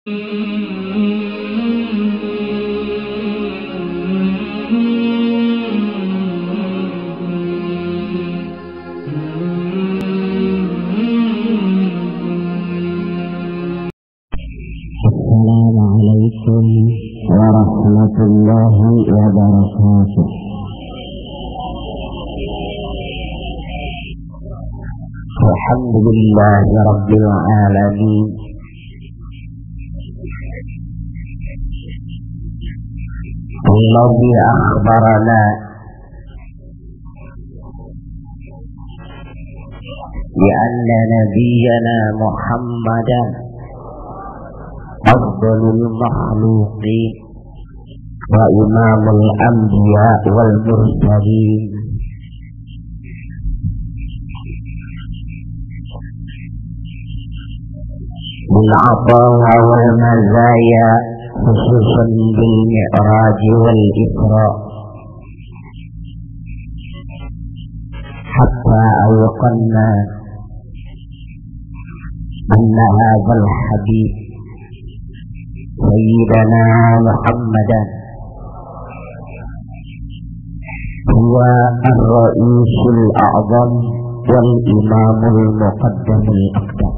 السلام عليكم ورحمة الله وبركاته. الحمد لله رب العالمين، الذي أخبرنا بأن نبينا محمدا أفضل المخلوقين وإمام الأنبياء والمرسلين، بالعطاء والمزايا، خصوصا بالمعراج والإسراء، حتى أيقنا أن هذا الحبيب سيدنا محمدا هو الرئيس الأعظم والإمام المقدم الأقدم.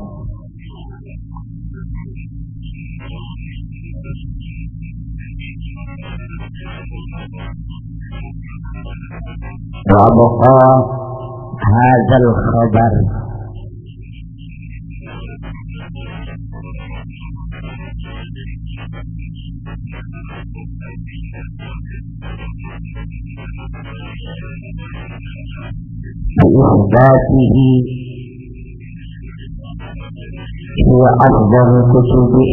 وأبقى هذا الخبر بإثباته هو أفضل كتبه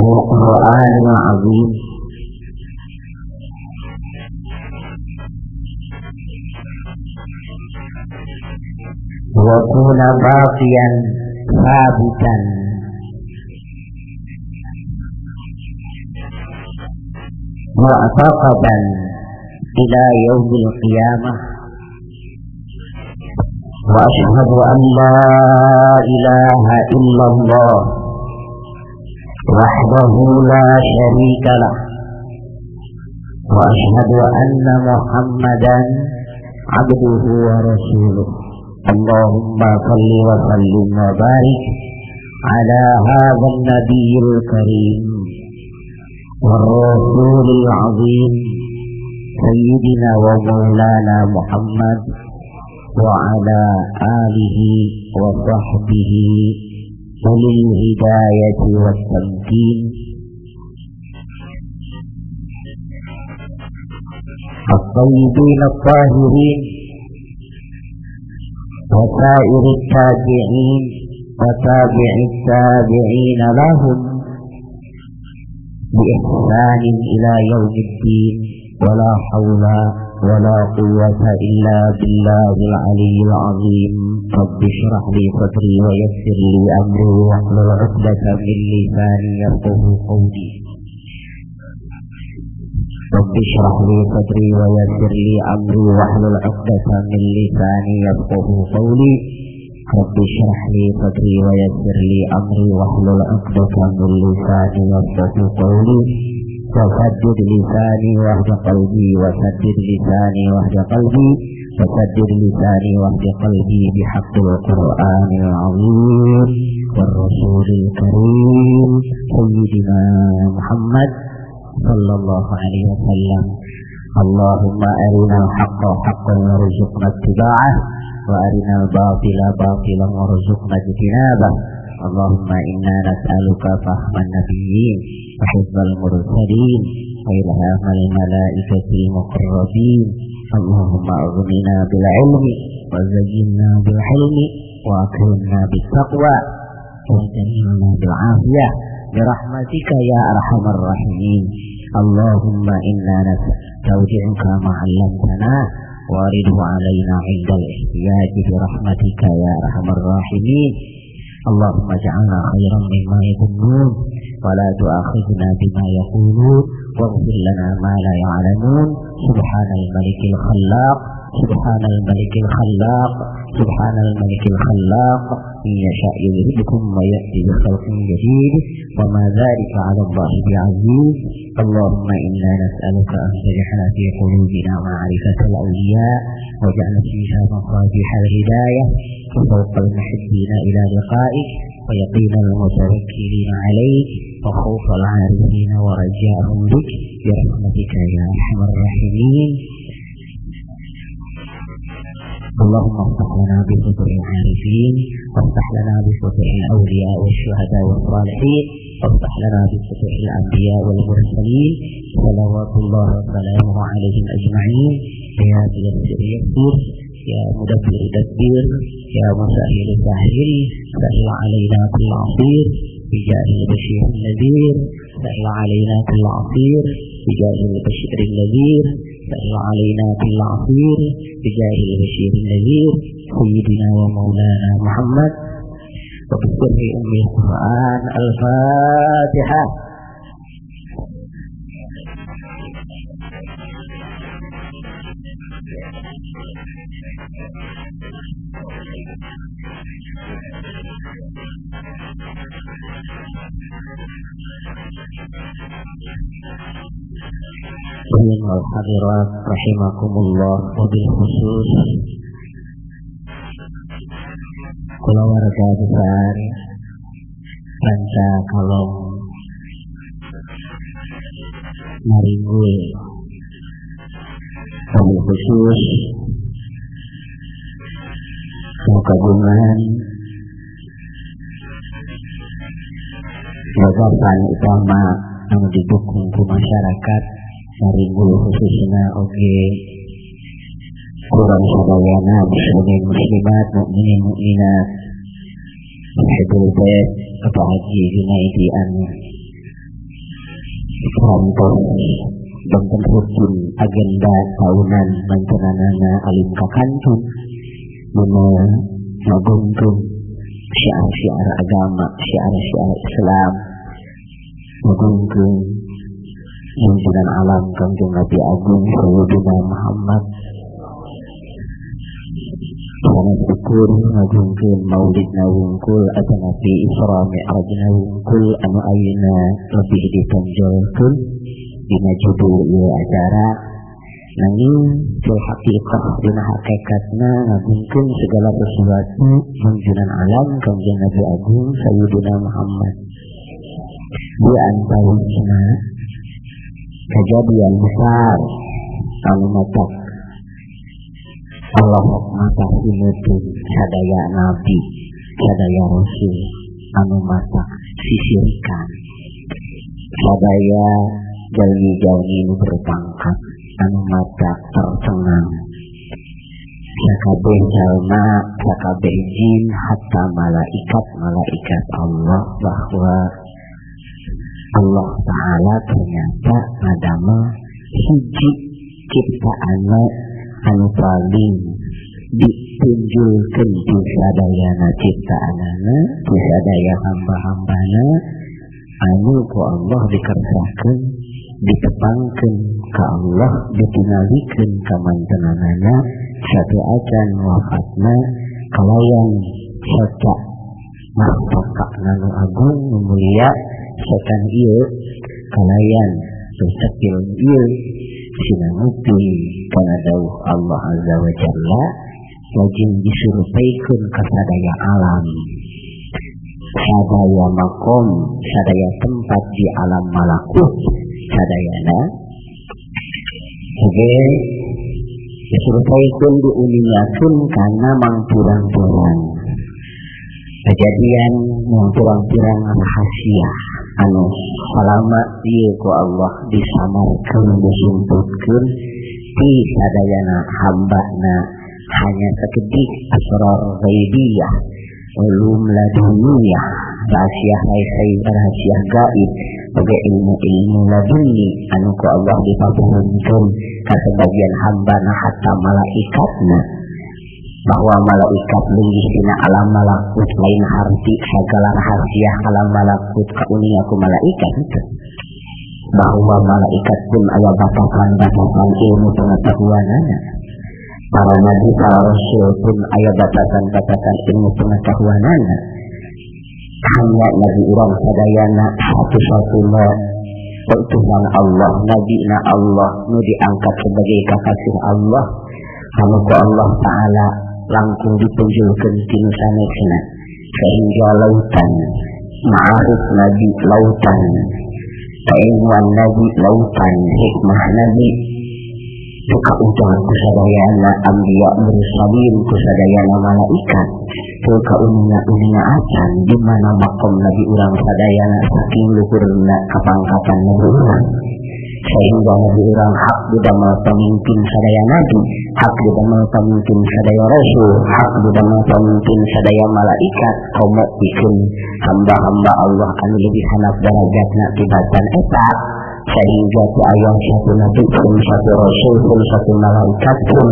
القرآن العظيم، ويكون باقيا ثابتا معتقدا إلى يوم القيامة. وأشهد أن لا إله إلا الله وحده لا شريك له، وأشهد أن محمدا عبده ورسوله. اللهم صل وسلم وبارك على هذا النبي الكريم والرسول العظيم سيدنا ومولانا محمد وعلى آله وصحبه أولي الهداية والتمكين الطيبين الطاهرين وسائر التابعين وتابع التابعين لهم بإحسان إلى يوم الدين. ولا حول ولا قوة إلا بالله العلي العظيم. رب اشرح لي صدري ويسر لي أمري واحلل عقدة من لساني يفقهوا قولي. رب اشرح لي صدري ويسر لي أمري واحلل عقدة من لساني يفقهوا قولي. رب اشرح لي صدري ويسر لي أمري واحلل عقدة من لساني يفقهوا قولي. وسدد لساني واهد قلبي، وسدد لساني واهد قلبي، وسدد لساني واهد قلبي بحق القرآن العظيم والرسول الكريم سيدنا محمد صلى الله عليه وسلم. اللهم أرنا الحق حقا وارزقنا اتباعه، وأرنا الباطل باطلا وارزقنا اجتنابه. اللهم إنا نسألك فهم النبيين وحفظ المرسلين وإلهام الملائكة المقربين. اللهم أغننا بالعلم وزينا بالحلم وأكرمنا بالتقوى وجملنا بالعافية برحمتك يا أرحم الراحمين. اللهم إنا نستودعك ما علمتنا وارده علينا عند الاحتياج برحمتك يا أرحم الراحمين. اللهم اجعلنا خيرا مما يظنون ولا تؤاخذنا بما يقولون واغفر لنا ما لا يعلمون. سبحان الملك الخلاق، سبحان الملك الخلاق، سبحان الملك الخلاق، إن يشاء يذهبكم ويأتي بخلق جديد وما ذلك على الله بعزيز. اللهم إنا نسألك أن تجعل في قلوبنا معرفة الأولياء واجعل فيها مصابيح الهداية وفوق المحبين إلى لقائك ويقين المتوكلين عليك وخوف العارفين ورجاءهم بك برحمتك يا أرحم الراحمين. اللهم افتح لنا بفتح العارفين، وافتح لنا بفتح الأولياء والشهداء والصالحين، وافتح لنا بفتح الأنبياء والمرسلين صلوات الله وسلامه عليهم أجمعين. يا ميسر يسر، يا مدبر دبر، يا مسهل سهل، سهل علينا كل عسير بجاه البشير النذير، سهل علينا كل عسير بجاه البشير النذير، سهل علينا كل عسير بجاه البشير النذير سيدنا ومولانا محمد. وبسر أم القرآن الفاتحة. والحاضرات رحمكم الله، وبالخصوص kulawarga besar Ranca Kalong Maringgul, wabil khusus kagungan gagasan utama anu didukung ku masyarakat Maringgul khususnya oge kurang sadayana muslimin muslimat mukminin mukminat Sahibul Bait Bapak Haji Junaidi anu kantos banten rutin agenda tahunan mancananana alim kakantun mena ngagungkeun syiar-syiar agama, syiar-syiar Islam, ngagungkeun junjungan alam Kangjeng Nabi Agung Sayyidina Muhammad. Sanes syukur ngagungkeun maulidna wungkul atanapi Isra Mi'rajna wungkul anu ayeuna lebih ditonjolkeun dina judul ieu acara, nanging fil haqiqah dina hakikatna ngagungkeun segala sesuatu junjungan alam Kangjeng Nabi Agung Sayyidina Muhammad. Di antawisna kejadian besar anu matak Allah mata hineutun sadaya nabi, sadaya rasul anu matak sisirikan, sadaya jalmi-jalmi nu berpangkat anu matak tercengang, sakabeh jalma, sakabeh jin, hatta malaikat-malaikat Allah, bahwa Allah Ta'ala ternyata ngadamel hiji ciptaanna anu paling ditunjulkeun di sadayana ciptaanana, di sadaya hamba-hambana anu ku Allah dikersakeun, ditepangkeun ka Allah, ditingalikeun ka mantenanana satu acan wafatna kalayan soca mahkota nu agung nu mulia setan ieu kalayan secepil ieu sinangupi kana dawuh Allah Azza wa Jalla lajeng disurveikeun ka sadaya alam, sadaya makom, sadaya tempat di alam malakut sadayana. Oke, disurveikeun diuningakeun kana mangpirang-pirang kejadian, mangpirang-pirang rahasia anu salama ieu ku Allah disamarkeun, disumputkeun ti sadayana hambana hanya sekedik asrar ghaibiyah, ulum laduniyah, rahasia rahasia gaib, oge ilmu-ilmu laduni anu ku Allah dipaparkeun ka sebagian hambana hatta malaikatna, bahwa malaikat linggih dina alam malakut lain harti segala rahasia alam malakut kauninga ku malaikat itu, bahwa malaikat pun aya batasan-batasan ilmu pengetahuanana. Para nabi, para rasul pun aya batasan-batasan ilmu pengetahuanana. Hanya nabi urang sadayana satu-satunya utusan Allah, nabi na Allah nu diangkat sebagai kakasih Allah, anu ku Allah Ta'ala langkung dipunjulkeun tinu sanesna sehingga lautan ma'arif nabi, lautan keilmuan nabi, lautan hikmah nabi suka utuhan kusadayana anbiya mursalin, kusadayana malaikat suka unina-unina acan di mana makom nabi urang sadayana saking luhurna kapangkatan nabi urang sehingga nabi urang hak didamel pemimpin sadaya nabi, hak didamel pemimpin sadaya rasul, hak didamel pemimpin sadaya malaikat. Komo bikin hamba-hamba Allah anu lebih hanap darajatna tibatan eta sehingga ti aya satu nabi pun, satu rasul pun, satu malaikat pun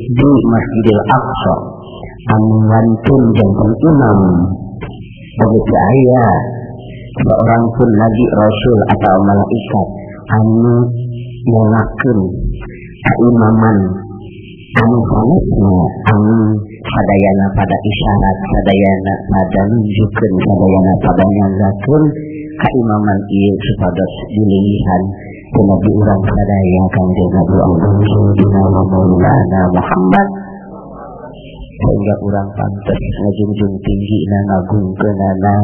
di Masjidil Aqsa anu wantun janten imam. Begitu aya seorang pun nabi, rasul atau malaikat anu ngelakeun keimaman anu sanesna, anu sadayana pada isyarat, sadayana pada nunjukkeun, sadayana pada nyanggakeun keimaman ieu supados dililihan ku nabi urang sadaya Kangjeng Nabi Agung Sayyidina wa Maulana Muhammad sehingga urang pantes ngajungjung tinggi na ngagungkeunana,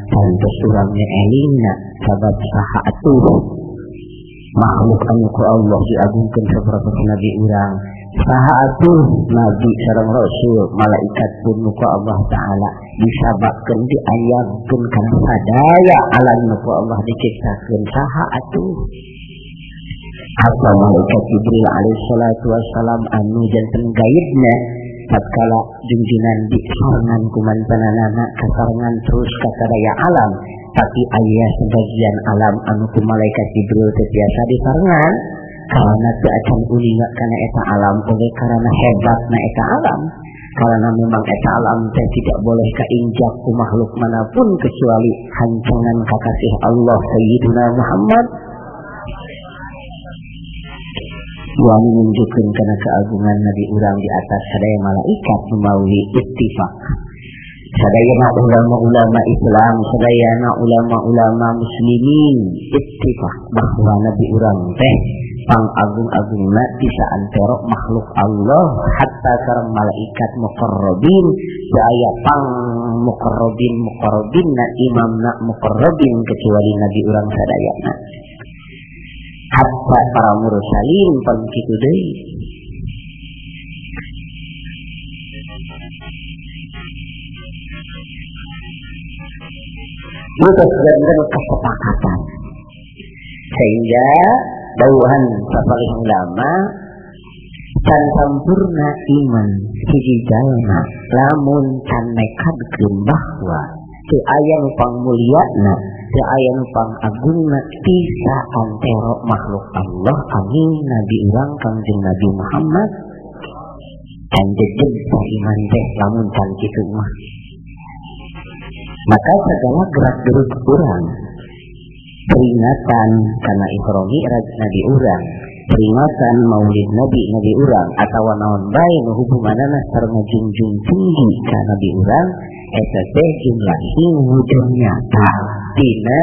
pantes urang ngeelingna sabab saha atuh makhluk anu ku Allah diagungkeun sapertos nabi urang, saha atuh nabi sareng rasul malaikat pun nu ku Allah Ta'ala disababkeun diayangkeun kana sadaya alam nu ku Allah diciptakeun saha atuh. Atau malaikat Jibril alaihi salatu wassalam anu janten gaibna tatkala junjunan di sarengan kumantananana kasarengan terus ka sadaya alam, tapi aya sebagian alam anu ku malaikat Jibril teu biasa disarengan karena teu acan ulinga kana eta alam oge karena hebatna eta alam, karena memang eta alam teh tidak boleh kainjak ku makhluk manapun kecuali hancangan kakasih Allah Sayyidina Muhammad. Wani menunjukkan karena keagungan nabi urang di atas sadaya malaikat melalui ittifaq. Sadayana ulama-ulama Islam, sadayana ulama-ulama muslimin ittifaq bahwa nabi urang teh pangagung-agungna di saantero makhluk Allah hatta sareng malaikat muqarrabin, aya pang muqarrabin muqarrabinna imamna muqarrabin kecuali nabi urang sadayana. Hatta para mursalin pun kitu deui. Itu sebenarnya kesepakatan sehingga dawuhan sapalih ulama can sampurna iman hiji jalma lamun can nekadkeun bahwa teu aya nu pangmulyana, teu aya nu pangagungna ti saantero makhluk Allah amin nabi urang Kangjeng Nabi Muhammad. Can jejeg iman teh lamun can kitu mah. Maka segala gerak-gerik urang peringatan karena Isra Mi'raj nabi urang, peringatan Maulid nabi nabi urang atawa naon bae nu hubunganana sareng ngajungjung tinggi ka nabi urang eta teh jumlahi wujud nyata tina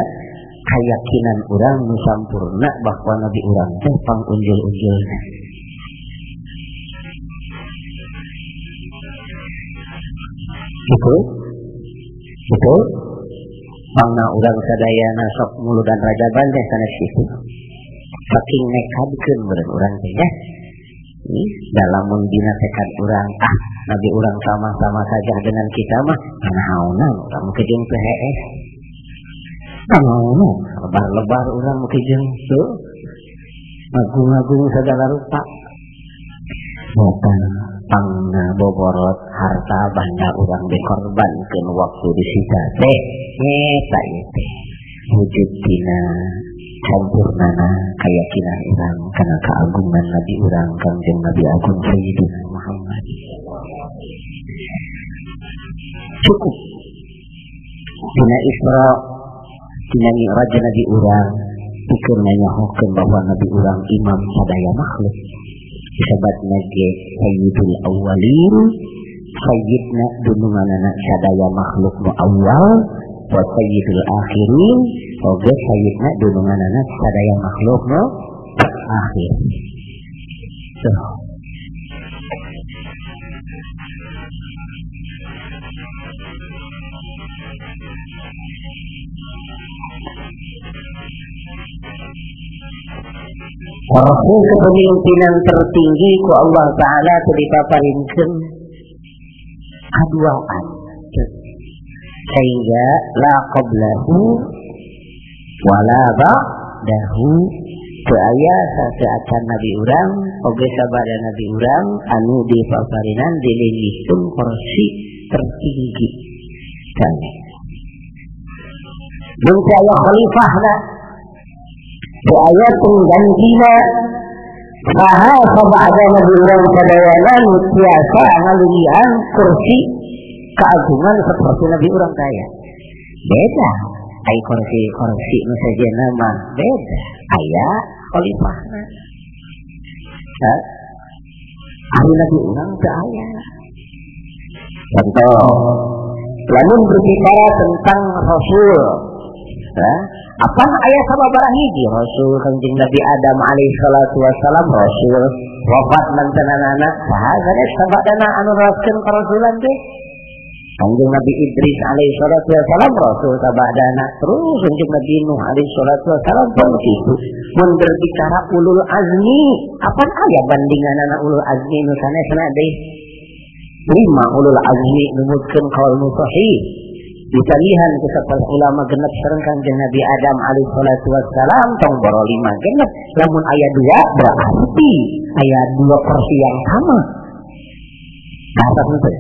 keyakinan urang nu sampurna bahwa nabi urang teh pangunjul-unjulna. Itu pangna urang sadayana sok muludan rajaban teh sanes kitu. Saking nekadkeun meureun urang teh ya. Dalam dina tekad urang, ah nabi urang sama-sama saja dengan kita mah naonan urang meukeun jeung teu hees. Naonan lebar-lebar urang meukeun jeung teu agung-agung segala rupa. Bukan pangna boborot harta banda urang dikorbankeun waktu disita teh eta ieu teh wujud tina sampurnana keyakinan urang kana keagungan nabi urang Kangjeng Nabi Agung Sayyidina Muhammad. Cukup dina Isra dina Mi'raj nabi urang pikeun nanyahokeun bahwa nabi urang imam sadaya makhluk. Disebutna ge sayyidul awwalin, sayyidna dununganana sadaya makhluk nu awal, wa sayyidul akhirin, oge sayyidna dununganana sadaya makhluk nu akhir. Tuh. Kursi kepemimpinan tertinggi ku Allah Ta'ala teu dipaparinkeun kaduaan, sehingga la qablahu wala ba'dahu, teu aya sasaacan nabi urang oge sabada nabi urang anu dipaparinan dilinggihkeun kursi tertinggi. Mun teu aya khalifahna, teu aya penggantina, saha sabada nabi urang sadayana nu tiasa ngalunggihan kursi keagungan seperti nabi urang kaya. Beda ai kursi-kursi nu sejenna mah beda, aya khalifahna. Ari nabi urang teu aya. Contoh, lamun berbicara tentang rasul, apa ayat sababaraha hiji rasul Kanjeng Nabi Adam alaihi salatu wassalam rasul wafat mantenanana saha sanes sabadana anu neraskeun karasulan teh Kanjeng Nabi Idris alaihi salatu wassalam rasul sabadana, terus Kanjeng Nabi Nuh alaihi salatu wassalam pun kitu. Mun berbicara ulul azmi, apa aya bandinganana ulul azmi nu sanesna deui? 5 ulul azmi numutkeun qaul nu sahih. Ditalihan ku sapal ulama genep sareng Kanjeng Nabi Adam alaihi salatu wassalam tong boro 5 genep, lamun aya 2 berarti aya 2 porsi yang sama. Bahasa henteu.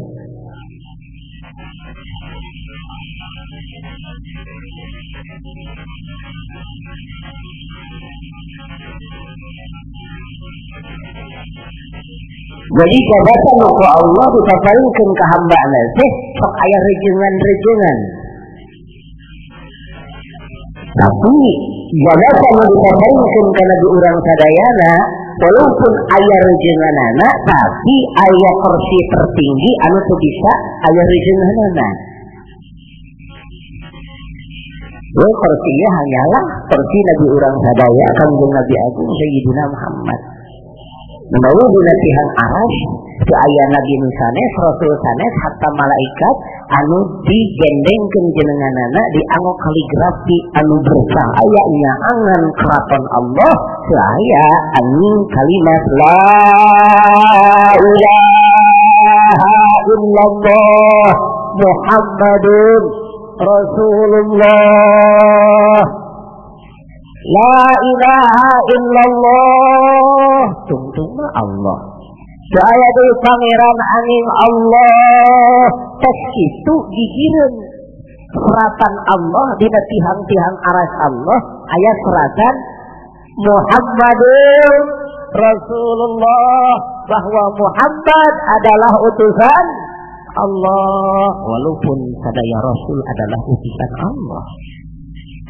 Jadi jabatan ku Allah dipaparinkeun ka hambana teh sok aya rejengan-rejengan. Tapi jabatan nu dipaparinkeun ka nabi urang sadayana, walaupun aya rejenganana, tapi aya kursi tertinggi anu teu bisa aya rejenganana. We kursinya hanyalah kursi nabi urang sadaya Kanjeng Nabi Agung Sayyidina Muhammad. Membawa dina tihang aras teu aya nabi nu sanes, rasul sanes, hatta malaikat anu digendengkeun jenenganana dianggo kaligrafi anu bercahaya nyaangan keraton Allah, teu aya angin kalimat la ilaha illallah Muhammadun Rasulullah. La ilaha illallah, tungtung Allah. Teu aya deui pangeran angin Allah. Tes kitu gigireun seratan Allah dina tihang-tihang aras Allah aya seratan Muhammadun Rasulullah, bahwa Muhammad adalah utusan Allah. Walaupun sadaya rasul adalah utusan Allah,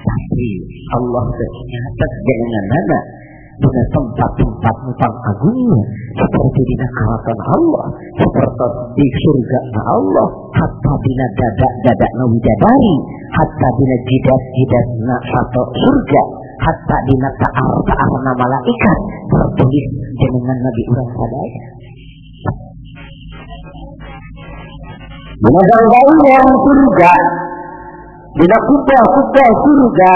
tapi Allah ternyata jenenganana dina tempat-tempat mutang agungnya seperti dina keraton Allah, seperti di surga Allah, hatta dina dada-dada na widadari, hatta dina jidat-jidat na satu surga, hatta dina ta'ar-ta'ar na malaikat tertulis jenengan nabi urang sadaya. Dina ganggaungan surga, dina kubah-kubah surga,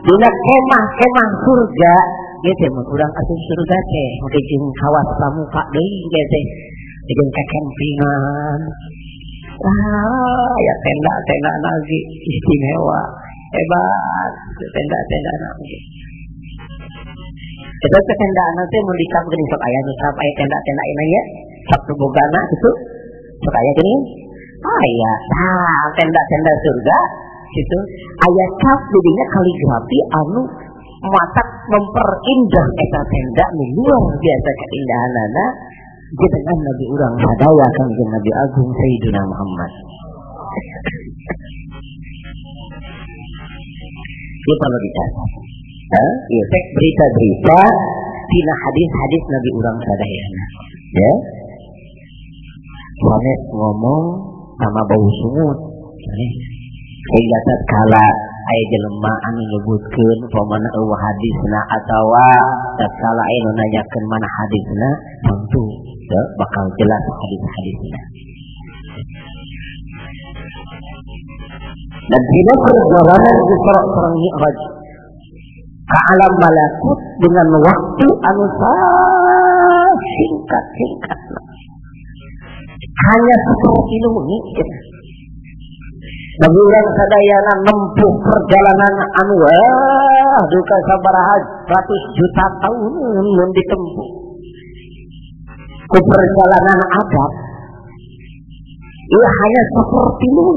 dina kemah-kemah surga, ieu teh mun urang asup surga teh make jeung kawas pramuka deui ge teh, jeung ka campingan. Ah, ya tenda-tenda lagi istimewa, hebat tenda-tenda lagi. Eta teh tendana teh mun dikap geuning sok aya nu cap aya tenda-tenda ieu nya, sok nu bogana kitu. Sok aya geuning. Aya, nah tenda-tenda surga gitu, aya cap didinya kaligrafi anu matak memperindah eta tenda nu luar biasa keindahanana jenengan nabi urang sadaya Kanjeng Nabi Agung Sayyidina Muhammad. Ieu perlu dicatat. Ieu teh berita-berita tina hadis-hadis Nabi urang sadayana. Ya. Sanes ngomong sama bau sungut. Sehingga tatkala aya jelema anu nyebutkeun pamana eueuh hadisna atawa tatkala aya nu nanyakeun mana hadisna, tentu ya, bakal jelas hadis-hadisna. Dan dina perjalanan Isra sareng Mi'raj ke alam malakut dengan waktu anu singkat-singkat, hanya seperti ini. Nabi urang sadayana nempuh perjalanan anu duka sabaraha ratus juta tahun mun ditempuh ku perjalanan adab, ia hanya seperti ini.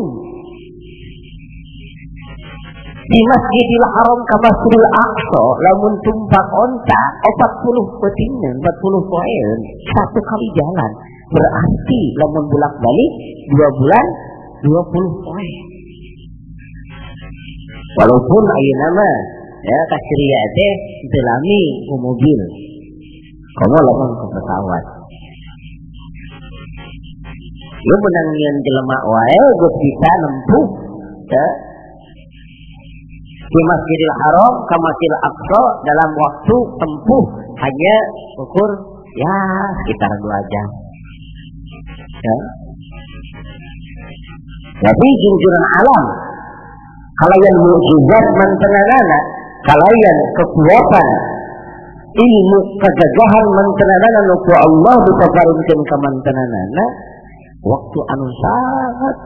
Di Masjidil Haram ke Masjidil Aqsa lamun tumpak onta 40 petingan 40 poin satu kali jalan, berarti lamun bolak-balik 2 bulan 20 poin. Walaupun ayeuna mah ya ka Syria teh teu lami ku mobil, komo lamun ku pesawat. Lu menang nyeun jelema wae geus bisa nempuh ya di Masjidil Haram ke Masjidil Aqsa dalam waktu tempuh hanya ukur ya sekitar 2 jam. Ya. Tapi junjungan alam kalayan mukjizat mantenanana, kalayan kekuatan ilmu kegagahan mantenanana nu ku Allah dipaparikeun ka mantenanana waktu anu sangat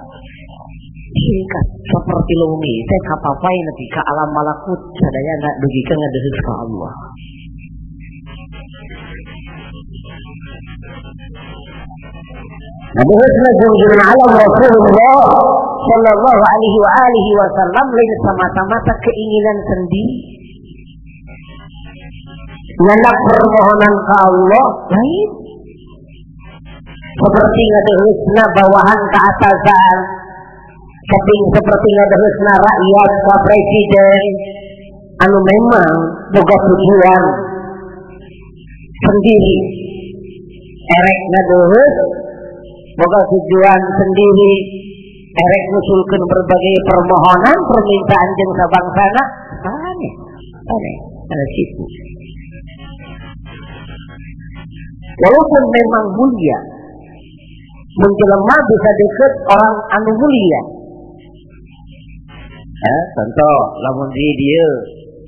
singkat seperti lumi teh kapapai nepi ka alam malakut sadayana dugi ka ngadeuheus ka Allah. Ngadeuheusna junjungan alam Rasulullah sallallahu alaihi wa alihi wasallam lain semata-mata keinginan sendiri, nyanak permohonan ka Allah lain seperti ngadeuheusna bawahan ke atasan, seperti ngadeuheusna rakyat ka presiden anu memang boga tujuan sendiri, erek ngadeuheus boga tujuan sendiri, erek ngusulkeun berbagai permohonan permintaan jeung sabangsana aneh aneh ada situ. Walaupun memang mulia, menjelma bisa deket orang anu mulia. Contoh lamun di dieu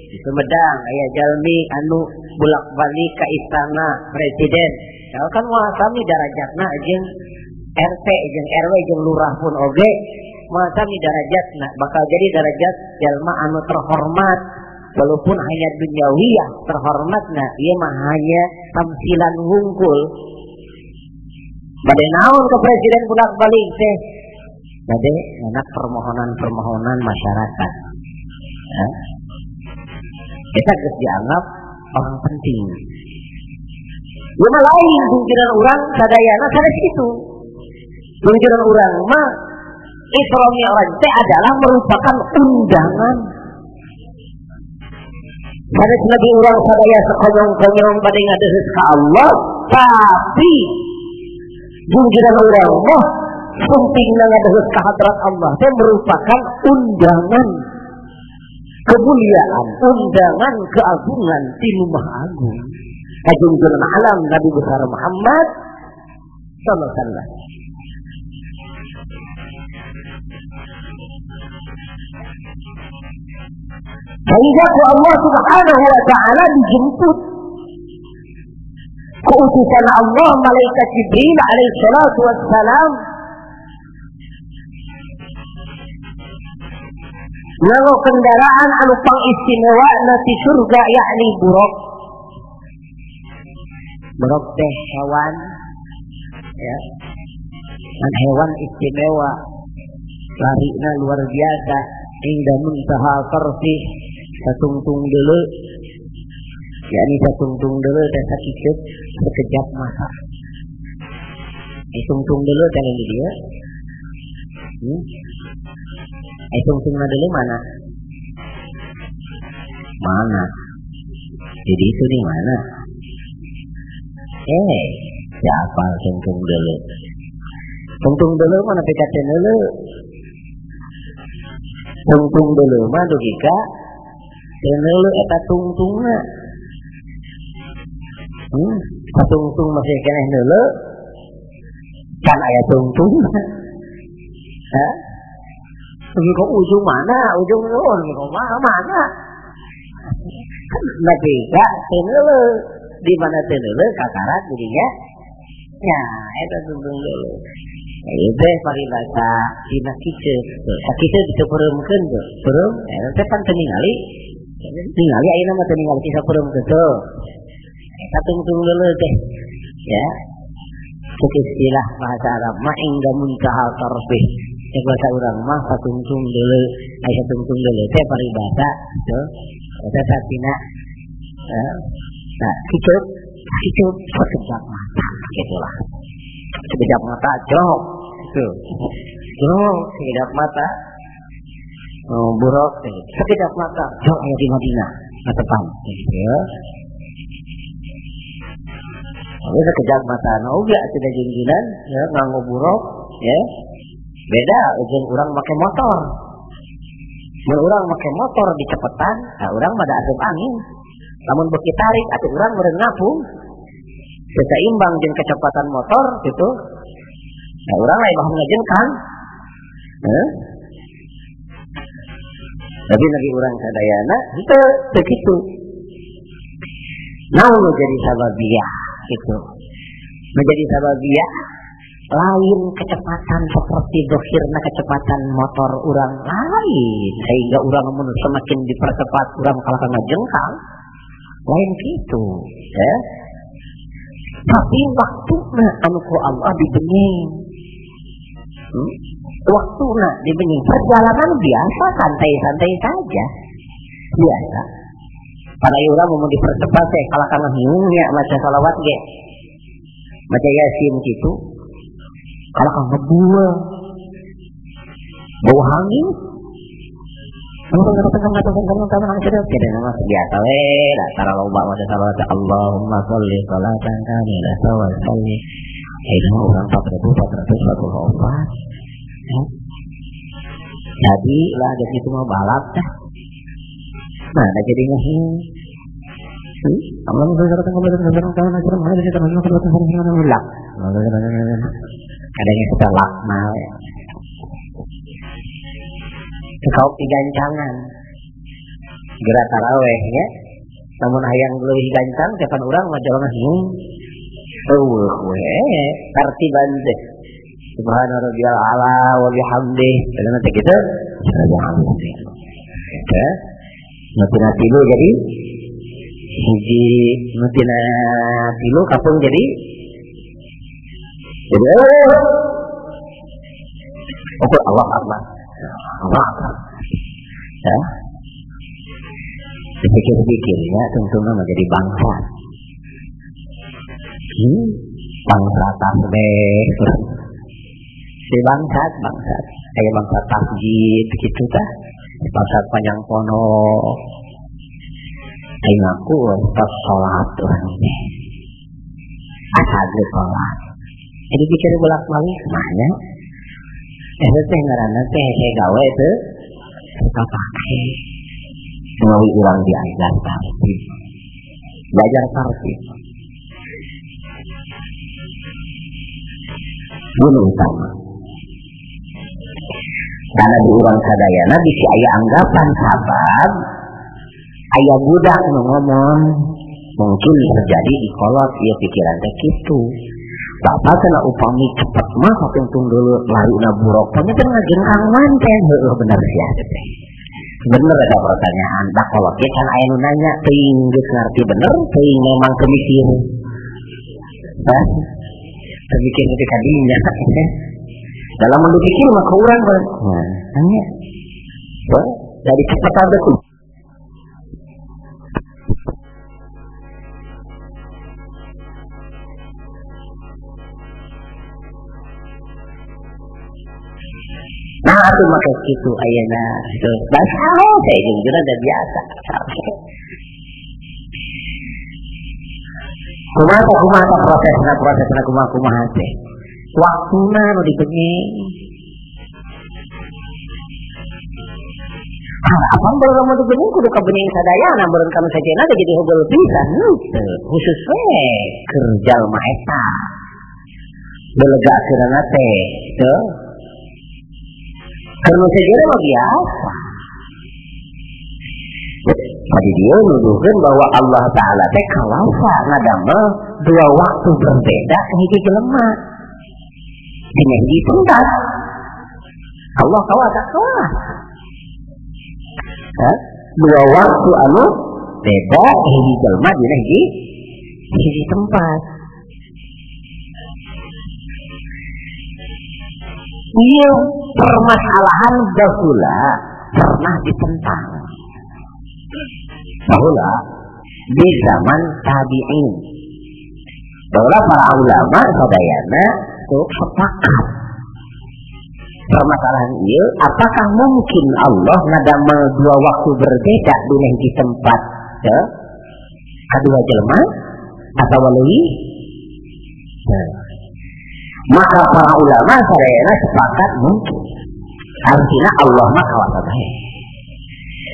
di Sumedang aya jalmi anu bolak-balik ka istana presiden. Nah, kan moal sami darajatna jeung RT jeung RW jeung lurah pun oge moal sami darajatna, bakal jadi darajat jalma anu terhormat walaupun hanya duniawiyah terhormatna, ieu mah hanya tamsilan wungkul. Bade naon ke presiden bolak-balik teh? Bade nyanak permohonan-permohonan masyarakat. Ya. Kita geus dianggap orang penting. Ieu mah lain junjuran urang sadayana sanes kitu. Junjuran urang mah Isra Mi'raj teh adalah merupakan undangan. Sanes nabi urang sadaya sekonyong-konyong bade ngadeuheus ka Allah, tapi junjuran urang mah sumpingna ngadeuheus ka hadrat Allah teh merupakan undangan kemuliaan, undangan keagungan di rumah agung. Kajungjuran alam Nabi besar Muhammad sallallahu alaihi wasallam. Sehingga ku Allah Subhanahu wa taala dijemput keutusan Allah malaikat Jibril alaihi salatu wassalam nganggo kendaraan anu pangistimewa ti surga, yakni buruk. Buruk teh hewan ya, dan hewan istimewa, larina luar biasa, hingga muntaha tarfi satungtung deuleu, yakni satungtung deuleu teh sakiceup sekejap mata. Tungtung deuleu teh di dieu. Tungtungna deuleu mana? Mana? Jadi itu di mana? Siapa tungtung deuleu? Tungtung deuleu mah nepi ka teu neuleu. Tungtung deuleu mah dugi ka teu neuleu eta tungtungna. Tungtung masih keneh neuleu can aya tungtung. Hah? Dugi ka ujung mana? Ujung naon? Mana? Nepi ka teu neuleu. Di mana teu neuleu kakarak jadinya. Ya, eta tungtung deuleu. Ieu teh paribasa dina kieu. Sakitu diteupeureumeun tuh. Peureum eta teh pan teu ningali. Ningali ayeuna mah teu ningali kisah peureum teh. Eta tungtung deuleu teh. Ya. Cek istilah bahasa Arab mah ingga muntaha tarfih. Cek bahasa urang mah satungtung deuleu. Aya tungtung deuleu teh paribasa tuh. Eta satina. Nah, kieu kieu sekejap mata gitulah. Sekejap mata jok gitu. Jok sekejap mata. Oh, buruk sekejap mata jok aya di Madinah, depan gitu ya. Lalu sekejap mata oge atuh junjunan ya nganggo buruk ya. Beda jeung urang make motor. Mun urang make motor dicepetan, nah urang mah da asup angin. Lamun beuki tarik atuh urang meureun ngapung. Seimbang jeung kecepatan motor gitu. Nah, urang lain mah ngajengkang. Heuh. Tapi lagi urang sadayana henteu teu kitu. Naon nu jadi sababiah gitu. Menjadi sababiah lain kecepatan seperti dohirna kecepatan motor urang lain sehingga urang mun semakin dipercepat urang kalah ngajengkang. Lain gitu, ya. Tapi waktuna anu ku Allah dibenying. Waktuna dibenying. Perjalanan biasa, santai-santai saja. Biasa. Pada urang mau dipercepat teh kalah kana hiungnya maca salawat ge. Maca Yasin kitu. Kalah kana ngebul. Bau hanging. Biasa we, dasar loba maca salawat Allahumma sholli salatan kamilatan wa salli. Itu urang 4444. Jadi lah geus kitu mah balap tah. Nah, da jadi ngahing. Kadangnya kita lakmal ya. Kau digancangan gerak taraweh ya. Namun hayang leuwih gancang kapan urang mah jalan hiung. Eueuh we tartiban teh. Subhana rabbiyal ala wa bihamdih. Padahal teh kitu. Ya. Nu tina tilu jadi hiji, nu tina tilu kapung jadi oke Allah Akbar. Allah Akbar. Ya. Dipikir-pikir ya, tentunya menjadi bangsa. Bangsa tasbih. Si bangsat, bangsat. Kayak bangsa tasjid gitu tah. Bangsa panjang pono. Aing ngaku tas salat urang teh. Asal geus salat. Jadi pikir bolak-balik mana? Eta teh ngaranna teh hese gawe teu kapake. Melalui urang diajar tartib. Belajar tartib. Ini utama. Karena di urang sadayana bisi aya anggapan sabab aya budak nu ngomong mungkin terjadi di kolot ieu pikiran teh kitu. Bapak kena upami cepet mah tungtung dulu larina buruk tanya teh ngajengkang manten heueuh bener sia teh. Bener ada pertanyaan dah kolot ge can aya nu nanya teuing geus ngarti bener teuing memang teu mikir. Hah? Teu mikir teh kadinya. Dalam mendikir mah kurang kan. Nah, tanya. Dari cepetan teh. Nah, atuh make kitu ayeuna gitu. Bahasa saya jujur ada biasa. Kumaha kumaha prosesna prosesna kumaha kumaha teh. Waktuna nu dibenyeng. Harapan baru mau dibenyeng kudu kabenyeng sadayana beureun kanu sajena teh jadi hogel pisan henteu. Khusus we keur jalma eta. Belega akhirna teh teu. Keur nu sajena mah biasa. Tadi dia nuduhkan bahwa Allah Ta'ala teh kawasa ngadamel dua waktu berbeda ke hiji jelema. Dina hiji tempat. Allah kawasa kawasa. Dua waktu anu beda hiji jelema dina hiji tempat. Ieu permasalahan baheula pernah ditentang. Bahula di zaman tabi'in, bahula para ulama sadayana tuh sepakat permasalahan ini, apakah mungkin Allah ngadamel dua waktu berbeda di hiji tempat ya? Kedua jelema atau leuwih? Nah, maka para ulama sadayana sepakat mungkin. Artinya Allah mah kawasa bae.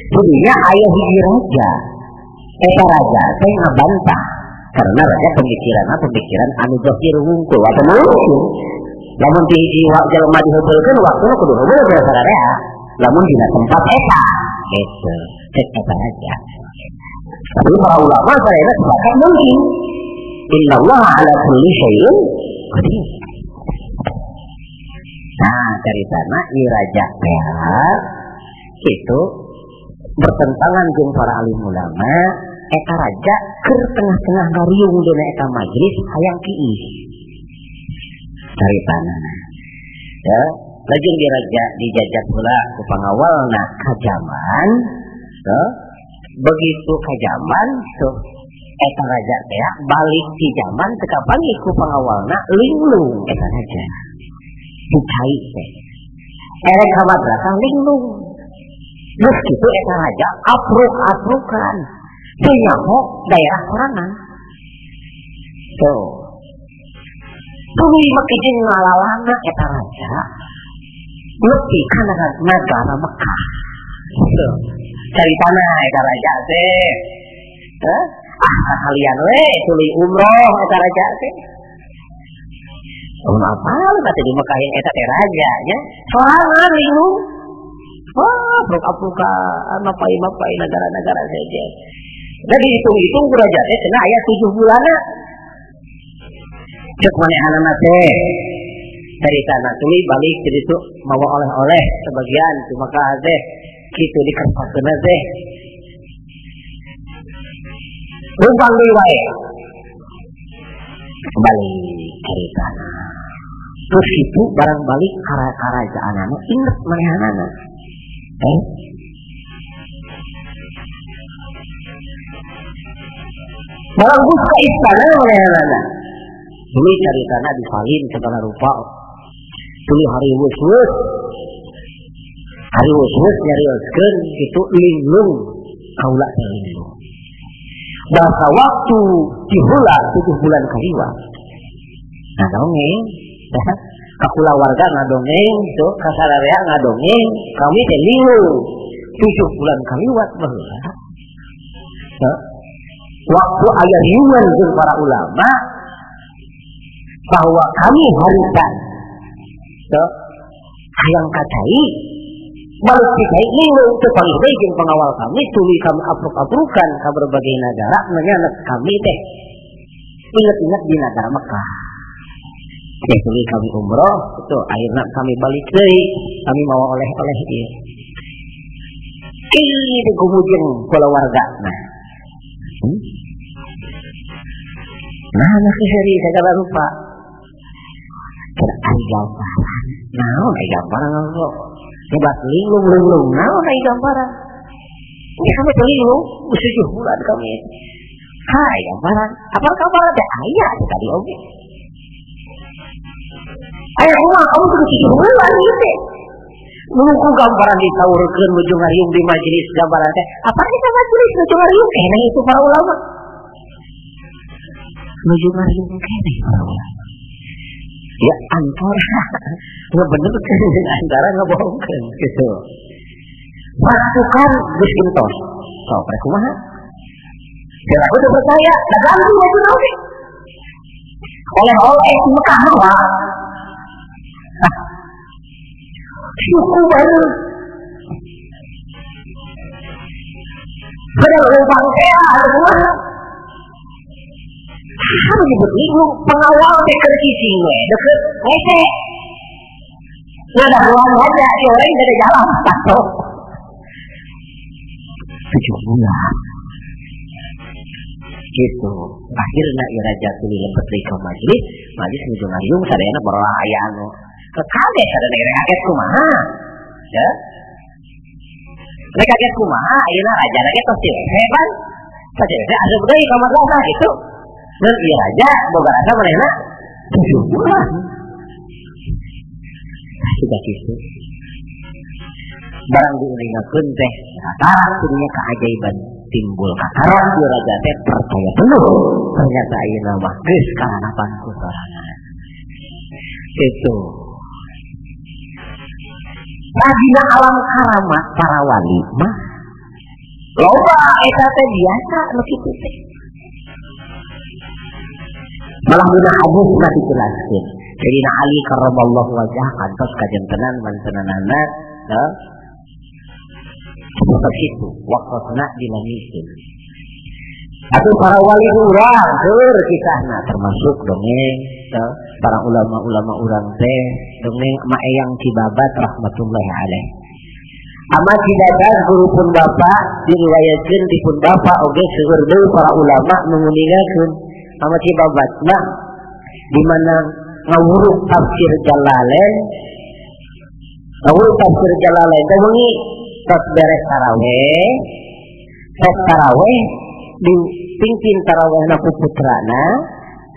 Jadinya ayah hiji raja, eta raja teh ngabantah karena raja pemikiran pemikiran anu zahir wungkul atau mungkin. Lamun ti hiji jelema dihubulkeun waktuna kudu hubul sararea, lamun dina tempat eta gitu, cek eta raja. Tapi para ulama sadayana sepakat mungkin. Innallaha ala kulli syai'in qadir. Nah, caritana ieu raja teh itu bertentangan jeung para alim ulama, eta raja keur tengah-tengah ngariung dina eta majelis hayang kiih. Caritana. Ya, lajeng di raja dijajah heula ku pangawalna ka jaman, ya. Begitu ka jaman tuh eta raja teh balik ti jaman teu kapanggih ku pangawalna linglung eta raja. Dicai teh. Erek ka madrasah linglung. Terus gitu eta raja apruk-aprukan teu nyaho daerah sorangan. Tuh. Tuluy make jeung ngalalana eta raja nepi ka nagara Mekah. Tuh. Caritana eta raja teh. Heh? Ah, sakalian we tuluy umroh eta raja teh. Mun apal kata di Mekah yang eta teh raja nya. Sorangan linglung. Wah, apruk-aprukan, mapai-mapai negara-negara saja. Jadi dihitung-hitung raja teh cenah aya 7 bulanna. Cek manehanana teh. Dari tanah tuluy balik jadi tu mawa oleh-oleh sebagian di Mekah teh kitu dikersakeun teh. Rumpang deui wae. Balik caritana. Terus itu barang balik ka karajaanana inget manehanana. Barang buka istana manehanana. Tuluy caritana disalin segala rupa. Tuluy hari wus-wus. Hari wus-wus nyarioskeun kitu linglung kaula teh linglung. Bahasa waktu dihula 7 bulan kaliwat. Nah dongeng, kakula warga ngadongeng, tuh kasararea ngadongeng, kami teh linglung 7 bulan kaliwat baheula. Waktu aya riuan jeung para ulama bahwa kami harita tuh hayang kacai balik cai linglung teu panggih deui jeung pengawal kami tuluy kami apruk-aprukan ka berbagai nagara nanya kami teh inget-inget di nagara Mekah. Teh tuluy kami umroh itu akhirna kami balik deui kami mawa oleh-oleh ieu. Kieu gumujeng kulawarga nah. Nah, seri segala rupa. Ai gambaran. Naon ai gambaran kok. Hebat linglung-linglung. Naon ai gambaran. Ini kami linglung 7 bulan kami. Hai gambaran. Apa kabar teh aya tadi oge. Aya kumaha kamu kudu 7 bulan ieu teh. Nunggu gambaran ditaurkeun nuju ngariung di majelis gambaran teh. Apa kita majelis nuju ngariung? Nah itu para ulama. Nuju ngariung keneh para ulama. Ya antara ngebenerkeun antara ngebohongkeun gitu. Pasukan geus entos. Sok rek kumaha? Kira udah percaya, da ganti baju oge. Oleh-oleh di Mekah mah. Suku baru. Padahal lempang teh anu kumaha? Kan disebut ibu pengawal teh keur cicing we, deket WC. Nggak ruang aja, si orang dari jalan masuk. 7 bulan. Gitu. Akhirnya ya raja tuluy lembet deui ka majelis, majelis nuju ngariung sadayana baraya anu. Kaget sadayana kaget kumaha? Ya. Rek kaget kumaha ayeuna raja ge tos di WC pan. Tos di WC asup deui ka madrasah gitu. Dan ieu raja boga rasa manehna 7 bulan. Sudah gitu. Barang diuningakeun teh kataran kudunya keajaiban timbul kataran ieu raja teh percaya penuh. Ternyata ayeuna mah geus kalanapan ku sorangan. Itu. Dina alam karamat para wali mah loba eta teh biasa nu kitu teh. Malah dina hadis mah dijelaskeun. Sayyidina Ali karramallahu wajah kantos kajantenan mantenanana seperti itu waktuna dilangikeun. Atau para wali urang keur kisahna termasuk dongeng para ulama-ulama urang teh dongeng Ma Eyang Cibabat rahmatullahi alaih. Ama Cibabat guru pun bapak diriwayatkeun di pun bapak oge seueur deui para ulama nu nguningakeun. Ama Cibabat mah di mana ngawuruk tafsir Jalalain, ngawuruk tafsir Jalalain teh wengi tos beres taraweh, tos taraweh dipimpin tarawehna ku putrana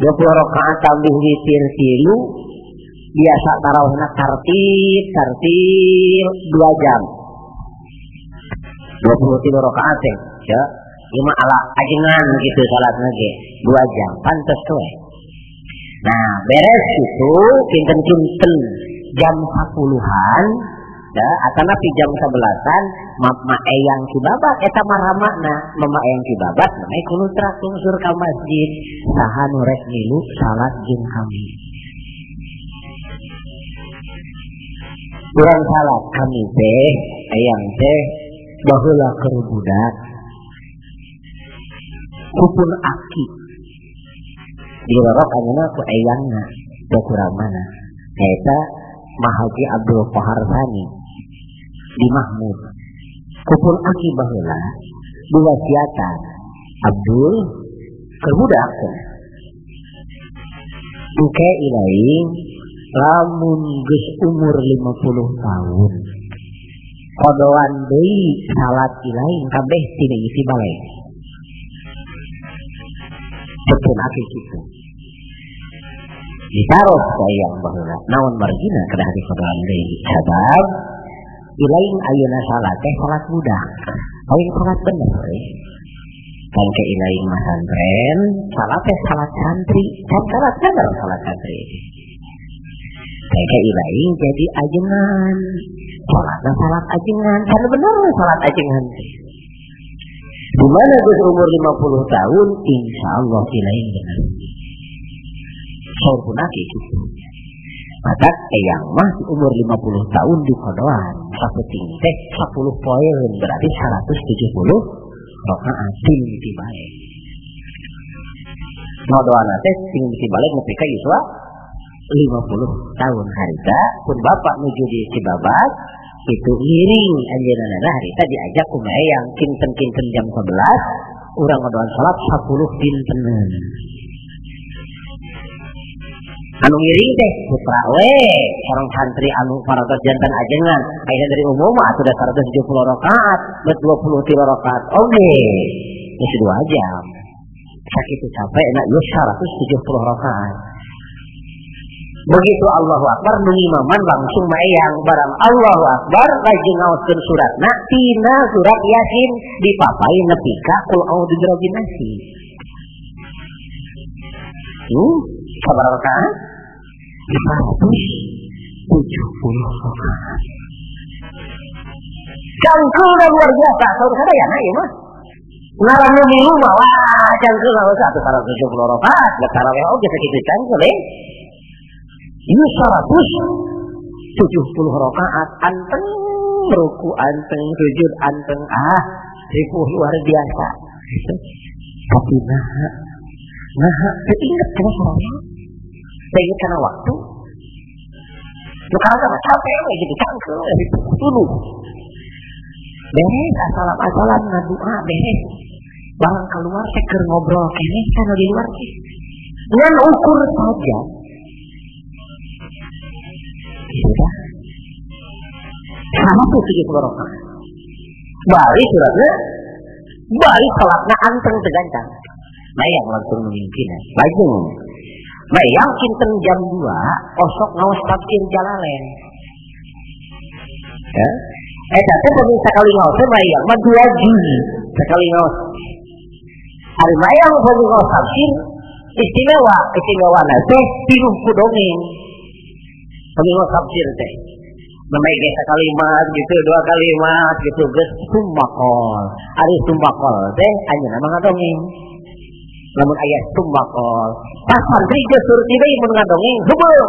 20 rakaat tambih witir 3, biasa tarawehna tartib tartil 2 jam. 23 rakaat teh ya. Ieu mah ala ajengan gitu salatna ge 2 jam pantes we. Nah, beres itu kinten-kinten jam 10-an ya atanapi jam 11-an Mama Eyang Cibabat eta mah ramana Mama Eyang Cibabat naik kulutrak lungsur ka masjid saha nu rek milu salat jeung kami. Urang salat kami teh eyang teh baheula keur budak kupun aki dirorok ayeuna ku eyangna teh kuramana nyaeta Mahaji Abdul Qahar Sani di Mahmud. Kupun aki baheula diwasiatan Abdul keur budak duke ilaing lamun geus umur 50 tahun kodoan deui salat ilaing kabeh tina isi balik. Pun aki kitu ditaruh sayang baheula naon margina kedah dikodoan deui sabab ilaing ayeuna salat teh salat budak lain salat bener euy. Kan ke ilaing masantren salat teh salat santri kan salat bener salat santri kayak ilaing jadi ajengan salatna salat ajengan kan bener salat ajengan teh. Di mana geus umur 50 tahun insyaallah ilaing bener. Saur pun aki kitu. Matak eyang mah umur 50 tahun di kodoan saeuting teh 10 poin berarti 170 rakaat ting ti bae. Ngodoana teh ting ti balik nepi ka yuswa 50 tahun harita pun bapak nuju di Cibabat itu ngiring anjeunna harita diajak ku eyang kinten-kinten jam 11 urang ngodoan salat 10 dintenan. Anu ngiring teh putra we sareng santri anu paratos jantan ajengan ayeuna dari umum mah atuh 170 rakaat bet 23 rakaat oge geus 2 jam sakitu capek na geus 170 rakaat. Begitu Allahu Akbar nu imaman langsung maeyang barang Allahu Akbar lajeng ngaoskeun suratna tina surat Yasin dipapai nepi ka qul a'udzu birabbin nas. Sabaraha rakaat? 170 rakaat. Cangkeulna luar biasa, saur sadayana ieu mah. Ngaran nu milu mah wah cangkeulna 170 rakaat, da tarawih oge sakitu cangkeul eh. Ieu 170 rakaat anteng ruku anteng sujud anteng ah ripuh luar biasa. Tapi nah teu inget kana sholat. Teu inget kana waktu. Nu karena mah capek we gitu cangkeul ripuh tuluh. Beres asalam-asalam ngadoa beres. Barang keluar teh keur ngobrol keneh kana di luar teh. Ngan ukur saja. Sudah. 170 rakaat. Bari suratna, bari salatna anteng teu gancang. Mayang langsung memimpin. Lajeng. Mayang kinten jam 2 osok ngaos tafsir Jalalain. Ya. Eta teh pami sakali ngaos teh mayang mah 2 juz sakali ngaos. Ari mayang pami ngaos tafsir istimewa, istimewana teh pinuh ku dongeng. Pami ngaos tafsir teh memang ge sakalimat gitu, dua kalimat gitu geus sumakol. Ari sumakol teh anjeunna mah ngadongeng. Lamun aya sumakol, pas santri geus surti deui mun ngadongeng heubeul.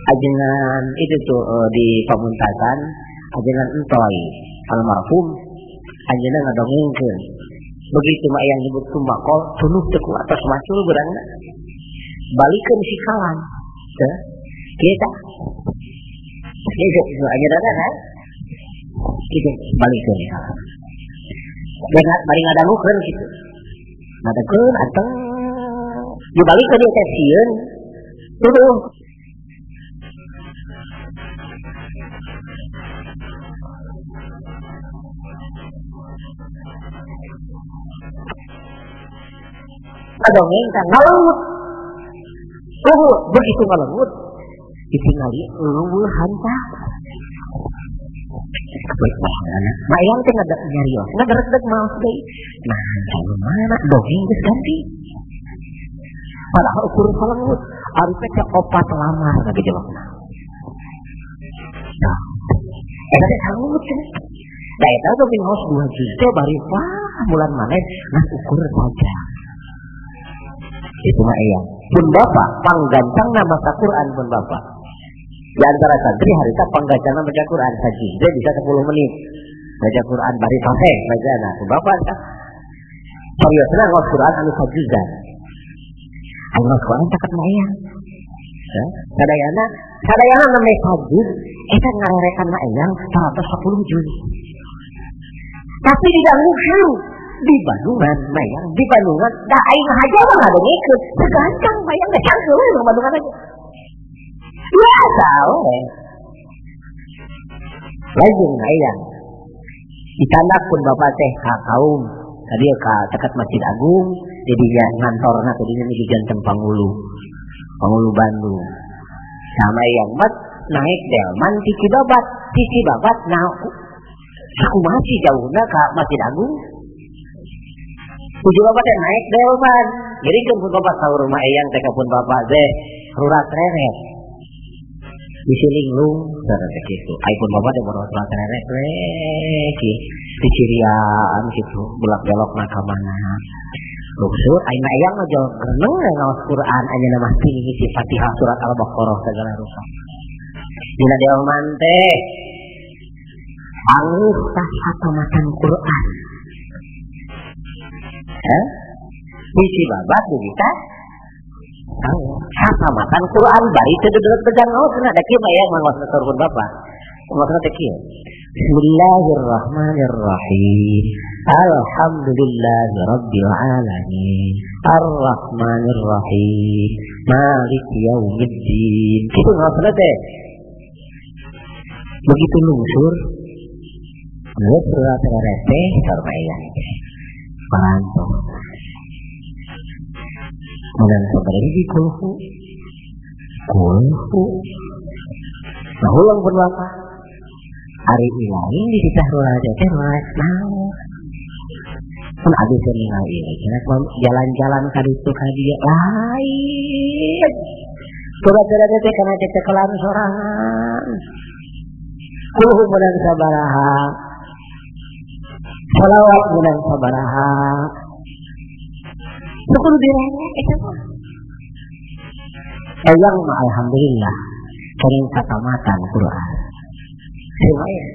Ajengan itu tuh di Pamuntasan, ajengan entoy almarhum anjeunna ngadongengkeun. Begitu mah yang nyebut sumakol, tunuh teu ku atas macul beurangna. Balikeun si kalan. Teh kieu tah. Kieu anjeunna kan? Kitu balikeun kalan. Dengan bari ngadangukeun kitu. Ngadangukeun anteng dibalikeun ieu teh sieun. Tuduh. Dongeng kan ngalengut. Luhut, begitu ngalengut ditingali leuweuh hanta. Mayang teh ngadak nyarios, ngaderedeg maos deui. Nah, mana dongeng geus ganti. Padahal ukur salengut, ari teh ka opat lamar ngagejolokna. Nah, eta teh salengut cenah. Da eta dongeng maos 2 juz teh bari wah bulan maneh ngan ukur saja. Itu mah eyang. Pun bapak panggancangna maca Quran pun bapak. Di antara santri harita panggancangna maca Quran saji. Dia bisa 10 menit baca Quran bari fasih bacana. Pun bapak tah. Pariosna ngaos Quran anu sajuzan. Anu ngaos Quran caket mah eyang. Sadayana, sadayana namanya sajuz eta ngarerekan mah eyang 110 juz. Tapi didangukeun di Bandungan mayang di Bandungan dah aing haja mah ngadongengkeun teu gancang mayang teh cangkeul we Bandungan aja biasa we lajeng mayang ditandak pun bapak teh ka kaum tadi ka dekat Masjid Agung jadi ngantorna tadinya di Ganteng Pangulu Pangulu Bandung sama yang mat naik delman ti Cibabat nah sakumaha sih jauhna ka Masjid Agung. Tujuh bapak teh naik delman. Jadi kan pun bapak sahur rumah eyang teh pun bapak teh rurat reret. Di linglung sareng teh kitu. Ai pun bapak teh boros rurat reret we ki di Cirian kitu, belak-belok na ka mana. Luksur ai mah eyang mah jol gereneng ngaos Quran anjeunna mah ngisi Fatihah surat Al-Baqarah segala rupa. Dina delman teh angeuh tah satamatan Quran. Bisi babat begitu. Satamatan Quran bari teu dedeuleut tegang ngaos cenah da kieu mah ya ngaos pun bapak. Maksudna teh kieu. Bismillahirrahmanirrahim. Alhamdulillahirabbil alamin. Arrahmanirrahim. Maliki yaumiddin. Kitu ngaosna teh. Begitu lungsur geus surat teh sarua eyang teh. Parantos. Menang sabar hiji kulhu. Kulhu. Nah ulang pun bapak. Ari ilahi di titah rulah teh rulah naon. Pun abdi teh ningal ieu cenah jalan-jalan ka ditu ka dieu lain. Coba-coba teh kana cecekelan sorangan. Kulhu meunang sabaraha. Shalawat meunang sabaraha. Kudu direnya eta mah. Eyang mah alhamdulillah kenging katamatan Quran. Lumayan.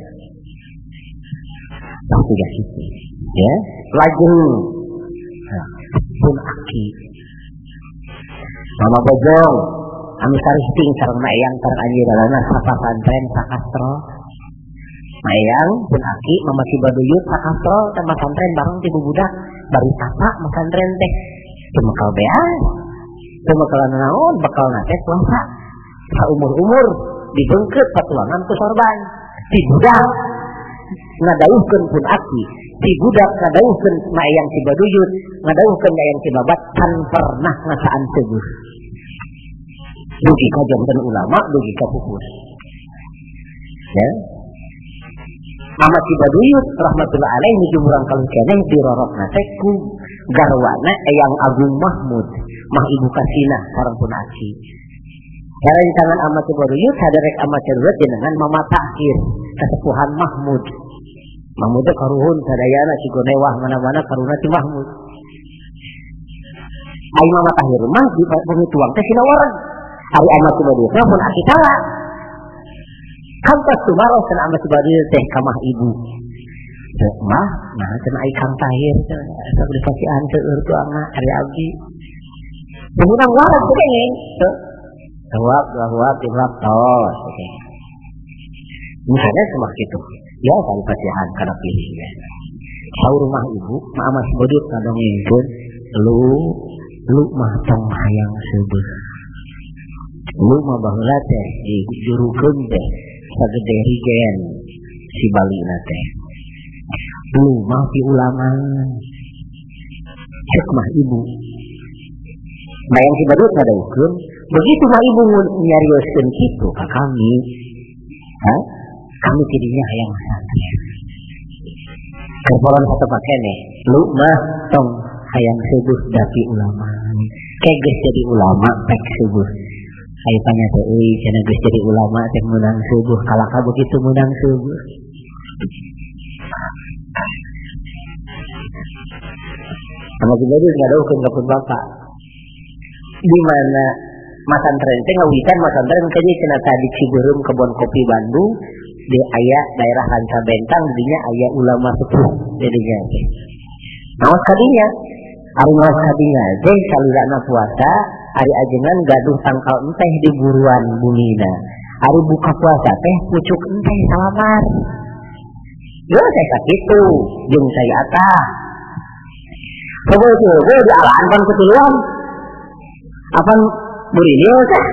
Tah tiga sisi, ya. Lajeng pun aki. Mama Bojong, anu sarihting sareng Ma Eyang sareng anjeunna sapasantren sakastro. Ma Eyang pun aki Mama Cibaduyut sakastro teh masantren bareng ti bubudak bari tata masantren teh. Teu bakal beas. Teu bakal naon, bakalna teh puasa. Saumur-umur dibengkeut patuangan ku sorban. Ti budak ngadauhkeun pun aki, ti budak ngadauhkeun Ma Eyang Cibaduyut, ngadauhkeun Ma Eyang Cibabat can pernah ngasaan seueuh. Dugi ka janten ulama, dugi ka pupus. Ya. Mama Cibaduyut rahmatullah alaihi nuju murang kalih keneh dirorokna teh ku garwana Eyang Agung Mahmud, mah ibu Kasina sareng pun aki. Rerencangan Ama Cibaduyut saderek Ama Cibaduyut jenengan Mama Tahir, kasepuhan Mahmud. Mahmud teh karuhun sadayana Cigonewah mana-mana karuna ti Mahmud. Ai Mama Tahir mah di bumi tuang teh sina wareg. Ari Ama Cibaduyut mah pun aki kala. Kantos tumaros cenah Ama Cibaduyut teh ka mah ibu. Teu mah nah cenah ai Kang Tahir cenah sok dipasihan seueur tuangna ari abdi. Meunang wareg teh geuning. Huap, dua huap, tiga huap, tos. Okay. Misalnya semua gitu. Ya, kali pasihan karena pilihnya. Saur rumah ibu, ma Ama Cibaduyut ngadongengkeun, lu mah tong hayang seubeuh. Lu mah baheula teh dijurukeun teh sagede rigen si balina teh. Lu mah piulangan. Cek mah ibu. Bayang Cibaduyut ngadongengkeun, begitu mah ibu nyarioskeun kitu ka kami, ha? Kami tidinya hayang masantren. Kerpolan satu pakene, lu mah tong hayang seueuh dapi ulama. Ke geus jadi ulama pek seueuh. Ayo tanya teh euy cenah geus jadi ulama teh meunang seueuh, kalaka begitu meunang seueuh. Sama Cibaduyut ngadauhkeun ka pun bapak. Di mana masantren teh ngawitan masantren ke dieu cenah tadi Cibeureum Kebon Kopi Bandung di aya daerah Ranca Bentang dinya aya ulama sepuh didinya teh. Naos kadinya? Ari naos kadinya teh salilana puasa ari ajengan gaduh tangkal enteh di buruan bumina. Ari buka puasa teh pucuk enteh salamar. Yo saya sakitu jeung saya atah. Coba di alaan pan ketiluan. Apan muridnya teh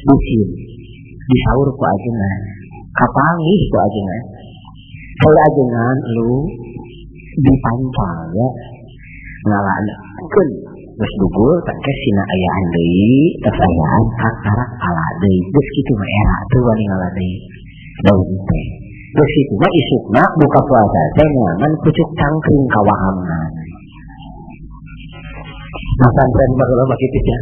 bucin disaur ku ajengan kapanggih ku ajengan kalau ajengan lu dipancal ya ngalakeun geus dugul tangke sina ayaan deui tos ayaan kakarak ala deui geus kitu mah era teu wani ngala deui daun teh geus kitu mah isukna buka puasa teh ngan pucuk cangkring ka wahamna. Masantren baheula mah kitu nya.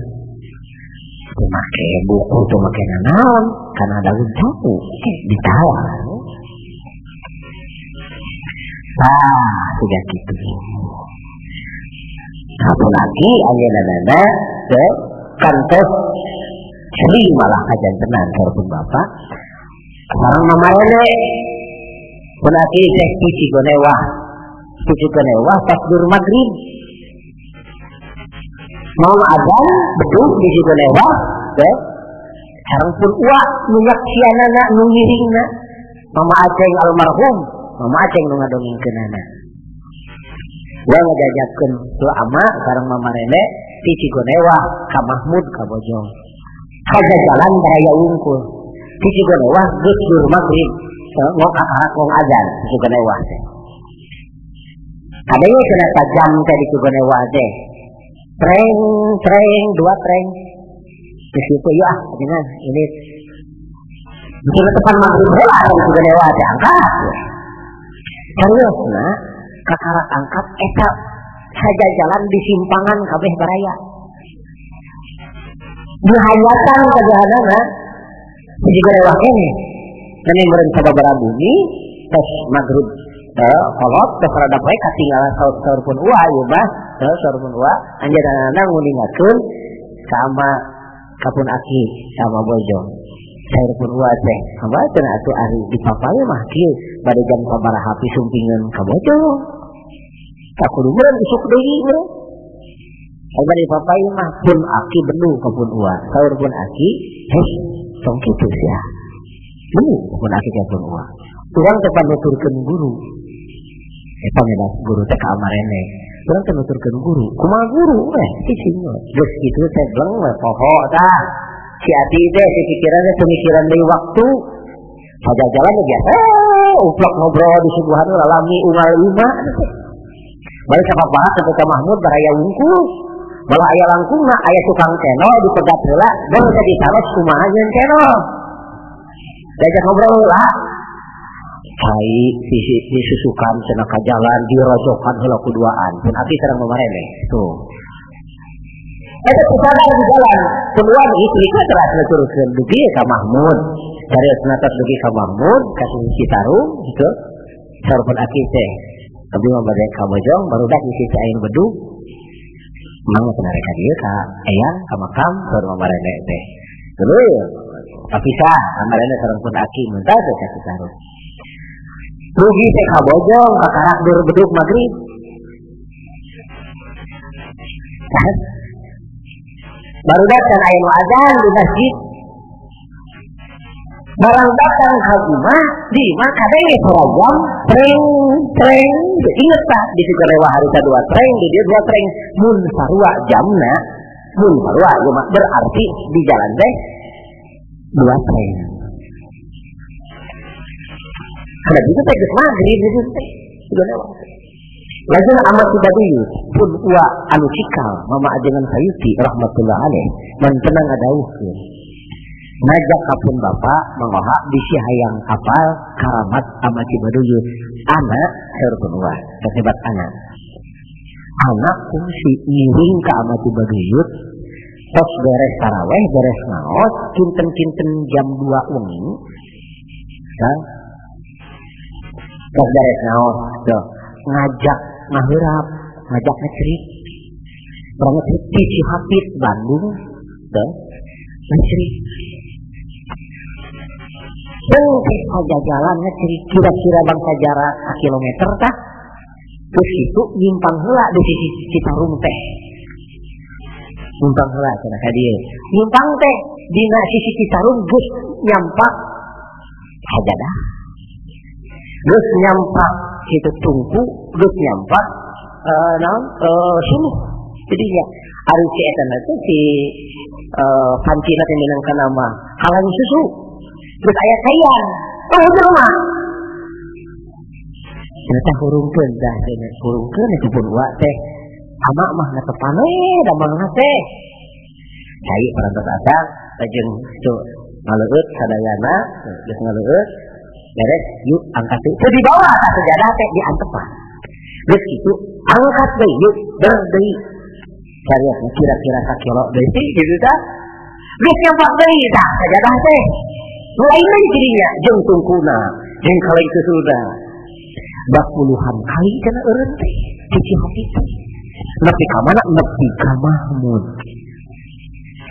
Teu make buku teu make nanaon kana daun cau ditawar. Tah, siga kitu. Apalagi anjeunna teh kantos seri malah kajantenan sareng bapak. Sareng mama rene pun aki teh ti Cigonewah. Ti Cigonewah pas dur magrib. Mau azan bedug di Cigonewah teh sareng pun uak nu nyaksianana nu ngiringna Mama Aceng almarhum, Mama Aceng nu ngadongengkeunana. Gua ngajajakeun tu ama sareng Mama Rene ti Cigonewah ka Mahmud ka Bojong. Kajajalan baraya wungkul. Ti Cigonewah geus dur magrib ngong azan di Cigonewah teh. Kadenge cenah tajam teh di Cigonewah teh. Treng, treng, dua treng. Di situ ya, dengan ini. Di situ depan maghrib heula di Cigonewah teh angkat. Serius nah, Kakarak angkat eta saja jalan di simpangan kabeh baraya. Dihayatan kajahanana juga rewah kene. Nami meureun sababaraha bumi tos magrib kolot tos rada poe katinggalan saur pun ua ieu mah saur pun ua anjeunna nguningakeun ka ama kapun aki sama bojong. Saur pun ua teh hamba cenah atuh ari dipapay mah kieu bade jam sabaraha pisumpingeun ka bojong. Tak kudu meureun isuk deui meureun. Ari bade dipapay mah pun aki benu ka pun ua. Saur pun aki heh tong kitu sia. Benu pun aki ka pun ua. Urang teh panuturkeun guru. Eta mah guru teh ka amarene. Urang teh nuturkeun guru. Kumaha guru we cicing we. Geus kitu teh bleng we poho tah. Si ati teh si pikiran teh pemikiran deui waktu. Sajajalan biasa uplok ngobrol di suguhan lalami unggal lima. Balik ka papaha sampai ka Mahmud baraya wungkul. Malah aya langkungna aya tukang channel dipegat heula baru teh ditaros kumaha nyeun channel. Diajak ngobrol heula. Cai disusukan cenah ka jalan dirojokan heula ku duaan. Pun abdi sareng mamarene tuh. Eta sadar di jalan, keluar istri ka teras nuturkeun dugi ka Mahmud. Cariosna tos dugi ka Mahmud ka Citarum gitu. Saur pun aki teh. Abdi mah bade ka Bojong barudak ngisi cai aing bedug. Mang mah rek ka dieu ka eyang ka makam saur mamarene teh. Terus kapisah amarene sareng pun aki muntah teh ka Citarum. Rugi teh ka Bojong kakarak dur bedug magrib. Baru datang aya nu azan di masjid. Barang datang ka imah, di imah kadenge suara jam treng treng. Inget tah di situ rewah harita dua treng, di dieu dua treng. Mun sarua jamna, mun sarua ieu mah berarti di jalan teh dua treng. Kada itu teh geus magrib itu teh. Lewat. Lajeng amat Cibaduyut pun ua anu cikal mama ajengan Sayuti rahmatullah alaih mantena ngadawuhkeun. Ngajak ka pun bapak mangoha bisi hayang apal karamat ama Cibaduyut. Anak saur pun ua kasebat anak. Anak kungsi ngiring ka ama Cibaduyut tos beres taraweh beres ngaos kinten-kinten jam 2 wengi. Kan? Tos beres ngaos tuh ngajak ngaheurap, ngajak ngecerik. Barang ngecerik di Cihapit Bandung, tuh ngecerik. Teh sajajalan ngecerik kira-kira bangsa jarak kilometer tah. Terus itu nyimpang heula di sisi Citarum teh. Nyimpang heula cenah ka dieu. Nyimpang teh dina sisi Citarum geus nyampak sajadah. Geus nyampak kitu tungku, geus nyampak naon suluh. Jadinya ari si eta teh si pancina teh minangka nama halangi susu. Terus aya kayan. Oh mah. Ternyata hurungkeun tah cenah hurungkeun itu pun wa teh. Ama mah netepan we damangna teh. Cai parantos asal lajeng kitu ngaleueut sadayana geus ngaleueut beres yuk angkat deui. Teu dibawa ka sejadah teh diantepan. Geus kitu angkat deui yuk ber deui. Cariosna kira-kira sakilo deui kitu tah. Geus nyampak deui tah sajadah teh. Lain deui jadinya jeung tungkuna, jeung kaleng susuna. Bak puluhan kali cenah eureun teh di Cihapit teh. Nepi ka mana? Nepi ka Mahmud.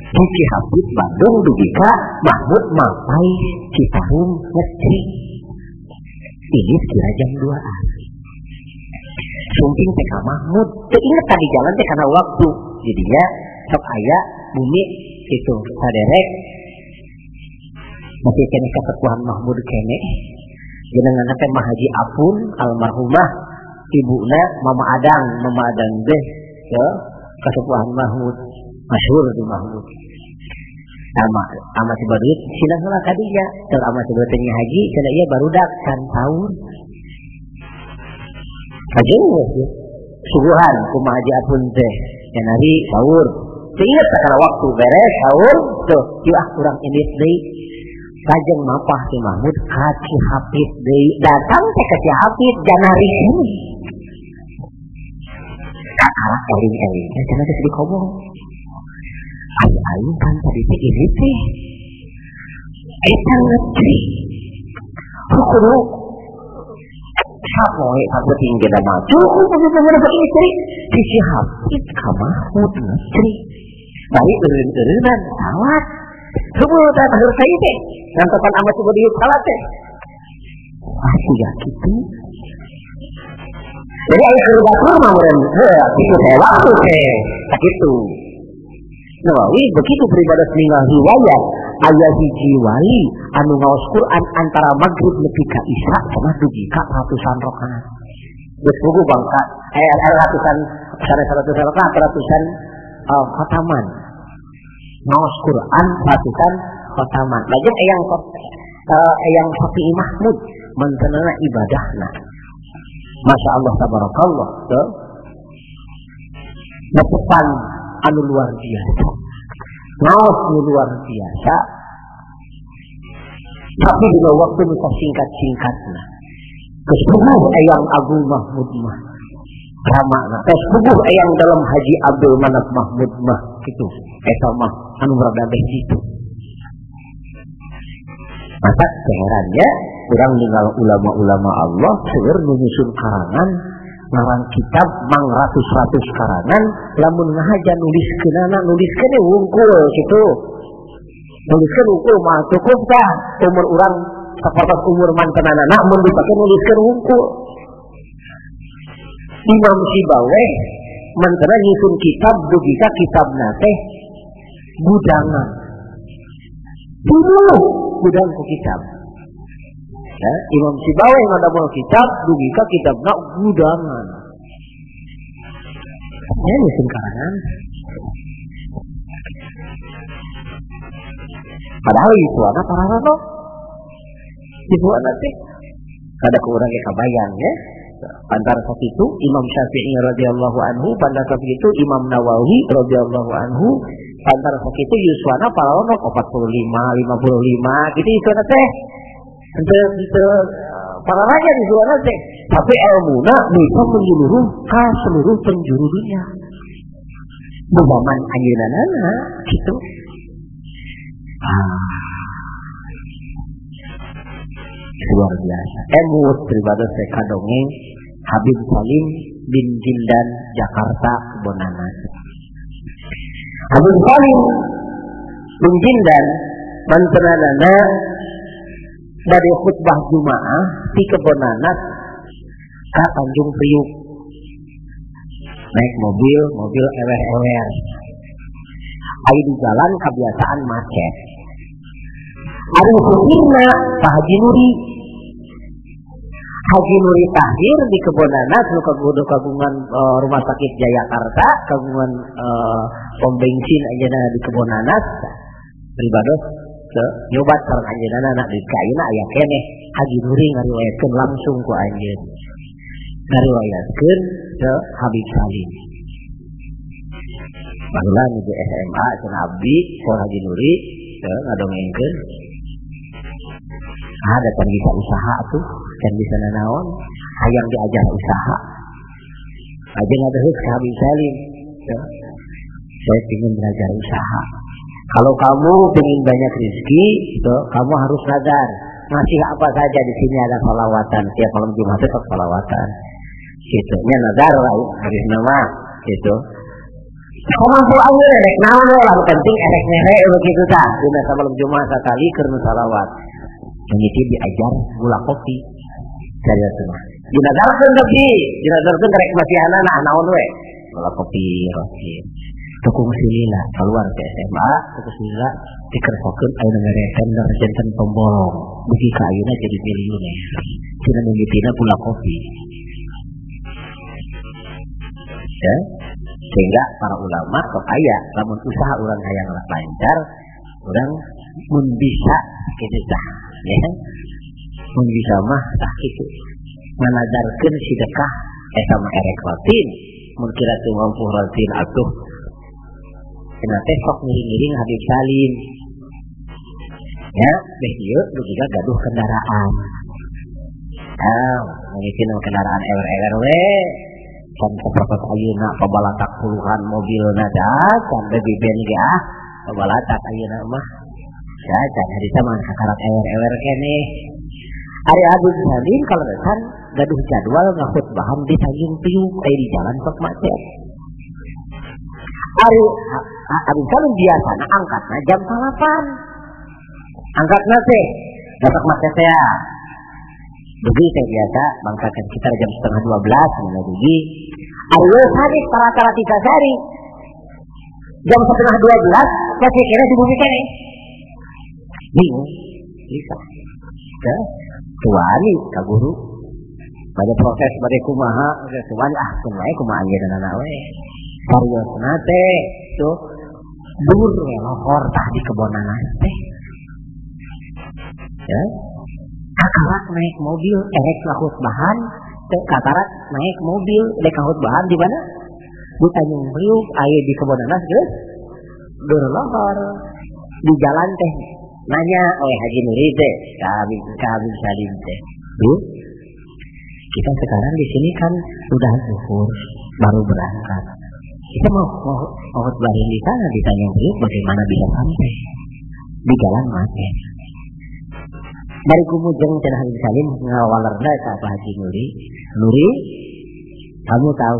Di Cihapit Bandung dugi ka Mahmud mampai Citarum ngecrik. Ini sekira jam 2-an. Sumping teh ka Mahmud, teu inget tadi jalan teh karena waktu. Jadinya sok aya bumi itu saderek masih keneh kasepuhan Mahmud keneh. Jenengan teh Mah Haji Apun almarhumah ibuna Mama Adang teh ya kasepuhan Mahmud masyhur di Mahmud. Ama Cibaduyut sina heula ka dinya teu ama Cibaduyut teh haji cenah ieu barudak can sahur. Kajeng we suguhan kumaha Haji Apun teh cenah sahur. Teu inget kana waktu beres sahur tuh yeuh ah urang indit deui. Lajeng mapah si Mahmud ka Cihapit deui datang teh ka Cihapit janari. Kakara eling-eling teh cenah geus dikobong. Ai aing kan tadi teh ieu teh. Eta ngecri. Kudu sapoe sapenting ge mah cukup bener istri di si Hafid ka Mahmud ngecri. Bari eureun-eureunan salat. Subuh teh tahur cai teh. Ngantopan amat subuh dieu salat teh. Wah, siga kitu. Jadi aya keur batur mah meureun heuh kitu teh waktu teh sakitu. Nawawi begitu beribadah ninggal riwayat aya hiji wali anu ngaos Quran antara maghrib nepi ka isya cenah dugi ka ratusan rakaat. Geus puguh bangka ratusan sanes ratusan rakaat ratusan khataman. Ngaos Quran ratusan khataman. Lajeng eyang Syafi'i Mahmud mantenana ibadahna. Masya Allah tabarakallah tuh. Nepepan anu luar biasa. Ngaos anu luar biasa. Tapi dina waktu nu singkat-singkatna. Geus puguh eyang Agung Mahmud mah. Ramana geus puguh eyang dalam Haji Abdul Manaf Mahmud mah kitu. Eta mah anu rada beh kitu. Maka keherannya urang ninggal ulama-ulama Allah seueur nu nyusun karangan ngarang kitab mang ratus-ratus karangan lamun ngahaja nuliskeunana nuliskeun wungkul kitu. Nuliskeun wungkul mah cukup tah umur urang sapertos umur mantenanana mun dipake nuliskeun wungkul. Imam Sibaweh mantena nyusun kitab dugi ka kitabna teh gudangan. Dulu gudang ku kitab. Ya, Imam Sibaweh ngadamel kitab dugi ka kitabna gudangan. Ya nyusun karangan. Padahal yuswana pararano. Yuswana teh kada ku urang ge kabayang ya. Antara sakitu Imam Syafi'i radhiyallahu anhu, antara sakitu Imam Nawawi radhiyallahu anhu, antara sakitu yuswana pararano 45, 55 gitu yuswana teh. Henteu para raja yuswana teh, tapi ilmuna bisa menyeluruh ka seluruh penjuru dunia. Bubaman anjeunna gitu. Luar biasa. Emut pribadi saya dongeng Habib Salim bin Jindan Jakarta Bonanas. Habib Salim bin Jindan mantenanana dari khutbah Jumaah di Kebonanas ke Tanjung Priuk. Naik mobil, mobil ewer-ewer. Ayo di jalan kebiasaan macet. Ari supirna Pak Haji Nuri. Haji Nuri Tahir di Kebonanas nu kagungan Rumah Sakit Jayakarta, kagungan pom bensin anjeunna di Kebonanas. Pribados ke nyobat sareng anjeunna na di ka ayeuna aya keneh Haji Nuri ngariwayatkeun langsung ku anjeun. Ngariwayatkeun ke Habib Salim. Baheula nu di SMA cenah abdi ku Haji Nuri ngadongengkeun. Ada kan bisa usaha tuh, kan bisa nanaon, hayang diajar usaha. Aja ngadeuheus ka Habib Salim. Ya. Saya ingin belajar usaha. Kalau kamu ingin banyak rezeki, gitu, kamu harus sadar. Ngasih apa saja di sini ada salawatan. Tiap malam Jumat tetap salawatan. Gitu. Nya nazar lah, habis nama gitu. Mampu aja erek naon lah, penting erek mere begitu tah. Dina samalam Jumat sakali keur nu salawat. Mengiti diajar gula kopi. Dari semua. Dinazarkeun tapi, dinazarkeun rek masihanna nah naon we. Gula kopi roti. Tukung silila keluar ke SMA, tukung silila dikersokeun ayeuna mere tender janten pembolong. Dugi ka ayeuna jadi miliuner. Cenah mimitina gula kopi. Ya. Sehingga para ulama sok aya lamun usaha urang hayang lancar, urang mun bisa kitu tah, ya. Mun bisa mah tah kitu. Nganadarkeun sedekah eta mah erek rutin, mun kira teu mampu rutin atuh. Cenah teh sok ngiring-ngiring Habib Salim. Ya, beh ieu dugi gaduh kendaraan. Ah, mungkin kendaraan ewer-ewer we. Can sapertos ayeuna pabalatak puluhan mobilna dah can baby band ge ah pabalatak ayeuna mah. Ya can harita mah kakarak ewer-ewer keneh. Ari Habib Salim kalau kan gaduh jadwal ngakhutbahan di Tanjung Priuk aya di jalan sok macet. Ari Habib Salim biasana angkatna jam 8. Angkatna teh besok macet ya. Dugi teh biasa bangkakan sekitar jam 11:30 mulai dugi. Ari hari tara-tara 3 hari. Jam 11:30 masih kira di bumi keneh. Bingung bisa. Ya. Tuani ka guru pada proses bade kumaha geus tuani ah kumaha kumaha anjeunna we sariosna teh tuh dur we lohor tah di kebonanas teh ya kakarak naik mobil erek bahan teh kakarak naik mobil rek bahan di mana di Tanjung Priuk aya di kebonanas geus dur lohor di jalan teh nanya oleh Haji Nuri teh ka Habib Salim teh. Bu, kita sekarang di sini kan udah zuhur, baru berangkat. Kita mau khutbahin di sana di Tanjung Priuk bagaimana bisa sampai? Di jalan macet. Dari kumujeng cenah Habib Salim ngawalerna ka Haji Nuri. Nuri, kamu tahu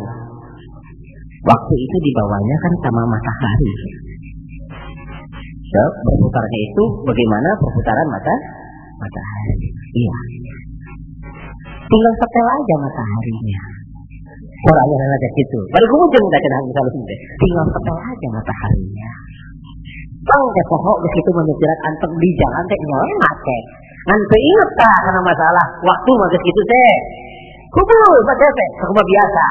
waktu itu dibawanya kan sama matahari. So, berputarnya itu bagaimana perputaran matahari. Iya. Tinggal setel aja mataharinya. Orangnya aja gitu. Baru kumujeng tak kena misalnya tinggal setel aja mataharinya. Bang teh pokok begitu menukiran anteng di jalan teh nyawa macet. Ngan teu inget tah karena masalah waktu mah geus kitu teh. Kubur macet teh kumaha biasa.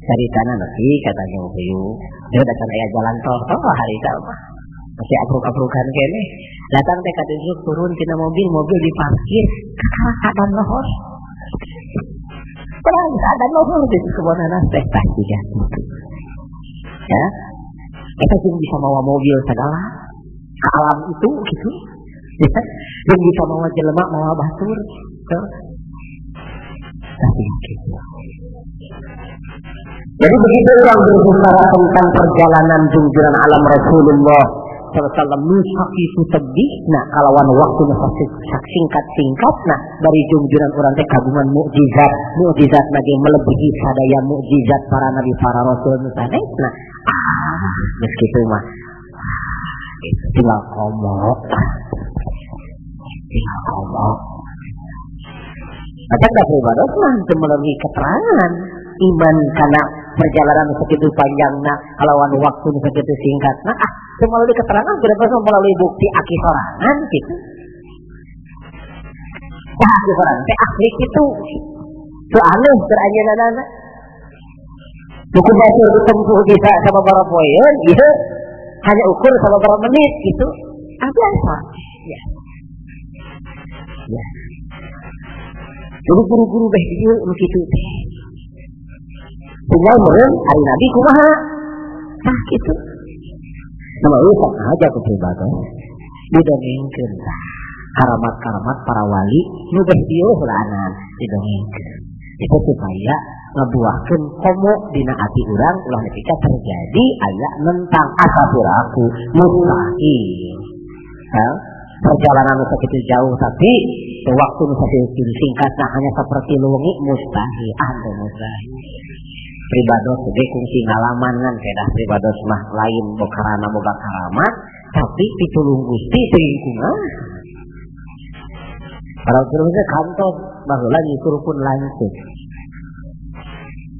Caritana nepi katanya Priuk. Dia datang aya jalan tol oh hari tah mah. Masih apruk-aprukan kene. Datang teh katunjuk turun tina mobil, mobil diparkir, kakak keadaan lohor. Terang keadaan lohor di kebonanas teh tah jiga kitu. Ya. Eta jeung bisa mawa mobil segala ke alam itu gitu. Ya. Jeung bisa mawa jelema mawa batur. Tapi gitu. Jadi begitu orang berbicara tentang perjalanan jungjuran alam Rasulullah sallallahu alaihi wasallam nah kalawan waktu singkat-singkat nah dari jungjuran urang teh kagungan mukjizat mukjizat lagi melebihi sadaya mukjizat para nabi para rasul misalnya nah geus kitu mah tinggal komok Macam dah pribados mah teu melalui keterangan iman karena perjalanan segitu panjangna kalawan waktu segitu singkat nah ah melalui keterangan berapa melalui bukti aki sorangan gitu. Nah, aki sorangan teh ahli kitu. Teu aneh keur anjeunna. Buku batur ditempuh bisa sama sababaraha poeun ieu hanya ukur sama sababaraha menit gitu. Ah biasa. Ya. Ya. Jadi guru-guru beh ieu nu kitu teh. Tinggal meureun ari nabi kumaha. Tah kitu. Nama usah aja ku pribadi didongengkeun karamat-karamat para wali nu beh dieu heulaanan didongengkeun. Itu supaya ngabuahkeun komo dina ati urang ulah nepi ka terjadi aya nentang asa piraku mustahil. Ha? Perjalanan nu sakitu jauh tapi waktu nu sakitu singkat nah hanya seperti leungi mustahil. Ah teu mustahil. Pribados ge kungsi ngalaman ngan kedah pribados mah lain bokarana boga karamat tapi pitulung Gusti teu lingkungan. Para terusnya kantor baheula nyukur pun lanceuk.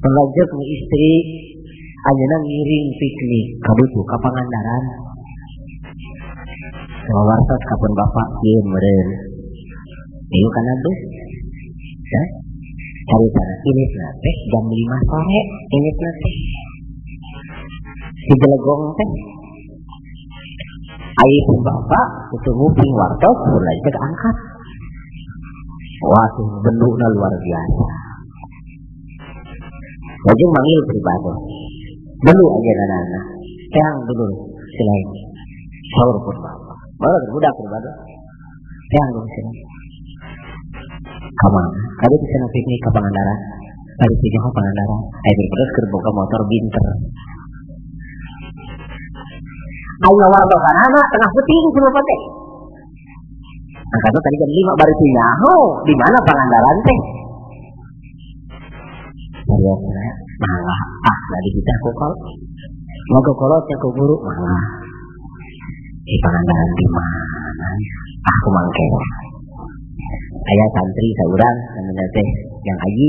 Lanceuk nu istri anjeunna ngiring piknik ka ditu ka Pangandaran. Sawartos ka pun bapak ieu meureun. Ieu kana bus. Ya. Caritana ini teh jam 5 sore ini teh. Di Jelegong teh. Ai pun bapak kudu nguping wartos pun lanceuk angkat. Wah, benduna luar biasa. Lajeng manggil pribados. Belu aja nana. Teang dulu selain sahur pun bapak. Baru budak pribados. Teang dulu selain. Kamana? Kadu bisa piknik ke Pangandaran. Bari teu nyaho Pangandaran. Aya terus keur boga motor Binter. Aing ngawartosanana tengah peuting si bapak teh. Angkatnya tadi jam 5 baru teu nyaho di mana Pangandaran teh. Seriusna malah ah lagi kita kokol. Mau kokolot nya ku guru malah. Di Pangandaran di mana? Ah kumangke. Aya santri saurang namanya teh yang Aji.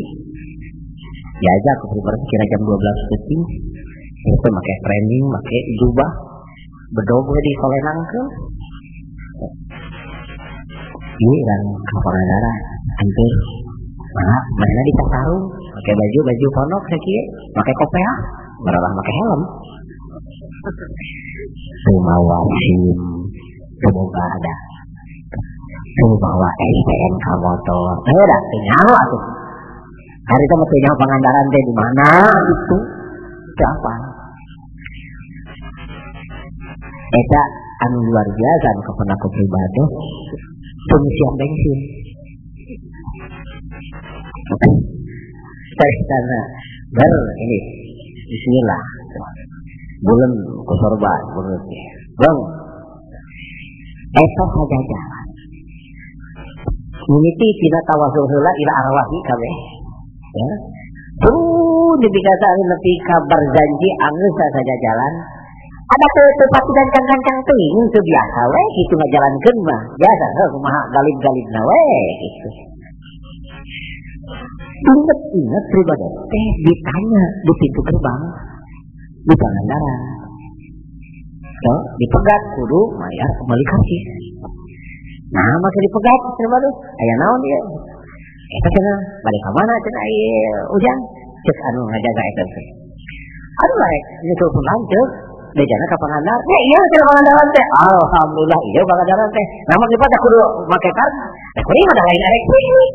Diajak ke pribadi kira jam 12 peuting. Itu make training, make jubah. Bedog we di solenangkeun. Ieu urang ka Pangandaran hampir mana mana di Casarung pakai baju pondok sakieu, make kopiah, baralah make helm. Teu mawa SIM, teu boga ada. Teu bawa STNK motor. Heuh da teu nyaho atuh. Hari itu mah teu nyaho Pangandaran teh di mana itu. Teu apa. Eta anu luar biasa anu kapan aku pribadi pengisian bensin. Dari sana ber ini bismillah bulan kosorban bulan bang eta saja jalan mimiti tina tawasul heula ila arwahi kabeh ya tuh dibikasaan nepi ka barzanji anggeus saja jalan ada teu pati gancang-gancang teuing teu biasa we kitu ngajalankeun mah biasa heuh kumaha galib-galibna we kitu. Ingat-ingat pribadi teh ditanya di pintu gerbang di Pangandaran. So, dipegat kudu mayar kembali karcis. Nah, maka dipegat pribadi aya naon ieu? Eta cenah balik ka mana cenah ieu ujang cek anu ngajaga eta teh. Aduh rek nyusul lanceuk dejana ka Pangandaran. Ya iya cenah Pangandaran teh. Alhamdulillah ieu Pangandaran teh. Nah, mah dipegat kudu make karcis. Eh kuring mah da lain arek kuring.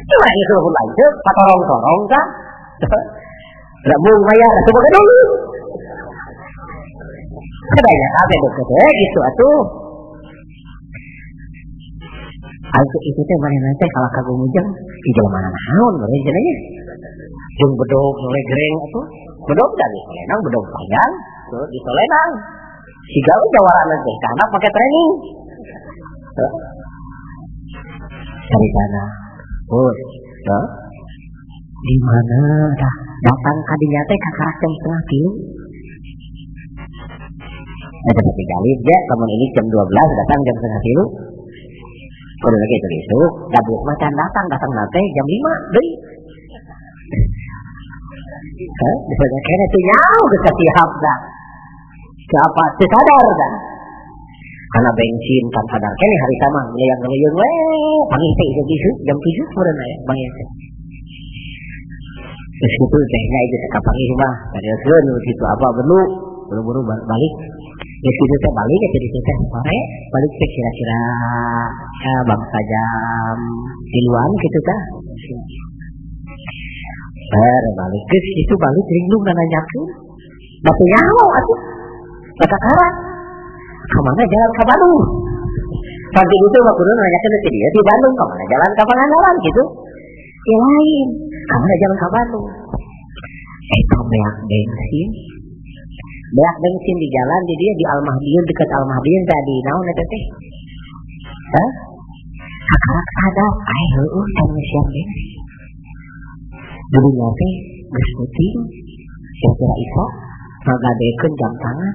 Cuma itu pun lanjut, patorong-torong kan? Tidak mau bayar, coba ke dulu. Kedainya apa itu? Gitu atuh. Aku itu teh mana nanti kalau kagum ujang, di jalan mana naon, mana jalannya? Jung bedog, gereng atuh. Bedog dari Solenang, bedog panjang, tuh di Solenang. Si gawe jawara nanti, karena pakai training. Dari sana. Oh, ya. Di mana dah datang kadinya teh ka karak jam 2:30. Ada seperti galib ya, teman ini jam 12 datang jam 2:30. Kudu lagi itu besok, gabung macan datang nate jam 5 deui. Hah, bisa kene teh nyaho geus kasiap dah. Siapa teu sadar dah. Karena bensin kan sadar kene hari sama ngeluyang-ngeluyang we panggih teh ieu jam 7 meureun aya panggih teh. Geus kitu teh nya ieu teh kapanggih mah sarieuskeun kitu apa benu buru-buru balik. Geus kitu teh balik ke ditu teh sore balik teh kira-kira ya bangsa jam 3-an kitu tah. Ber balik geus kitu balik rindu nanyakeun. Batu nyaho atuh. Bakakaran. Kemana jalan ke Bandung? Sampai itu mah kudu nanyakeun ke dia di Bandung, kemana jalan ke Pangandaran gitu. Ya lain, kemana jalan ke Bandung? Eta beak bensin. Beak bensin di jalan di dia di Al-Mahdiin dekat Al-Mahdiin tadi naon eta teh? Hah? Kakarak sadar, ai heueuh can ngeusian bensin. Dudunya teh geus peuting, kira-kira isa ngagadekeun jam tangan.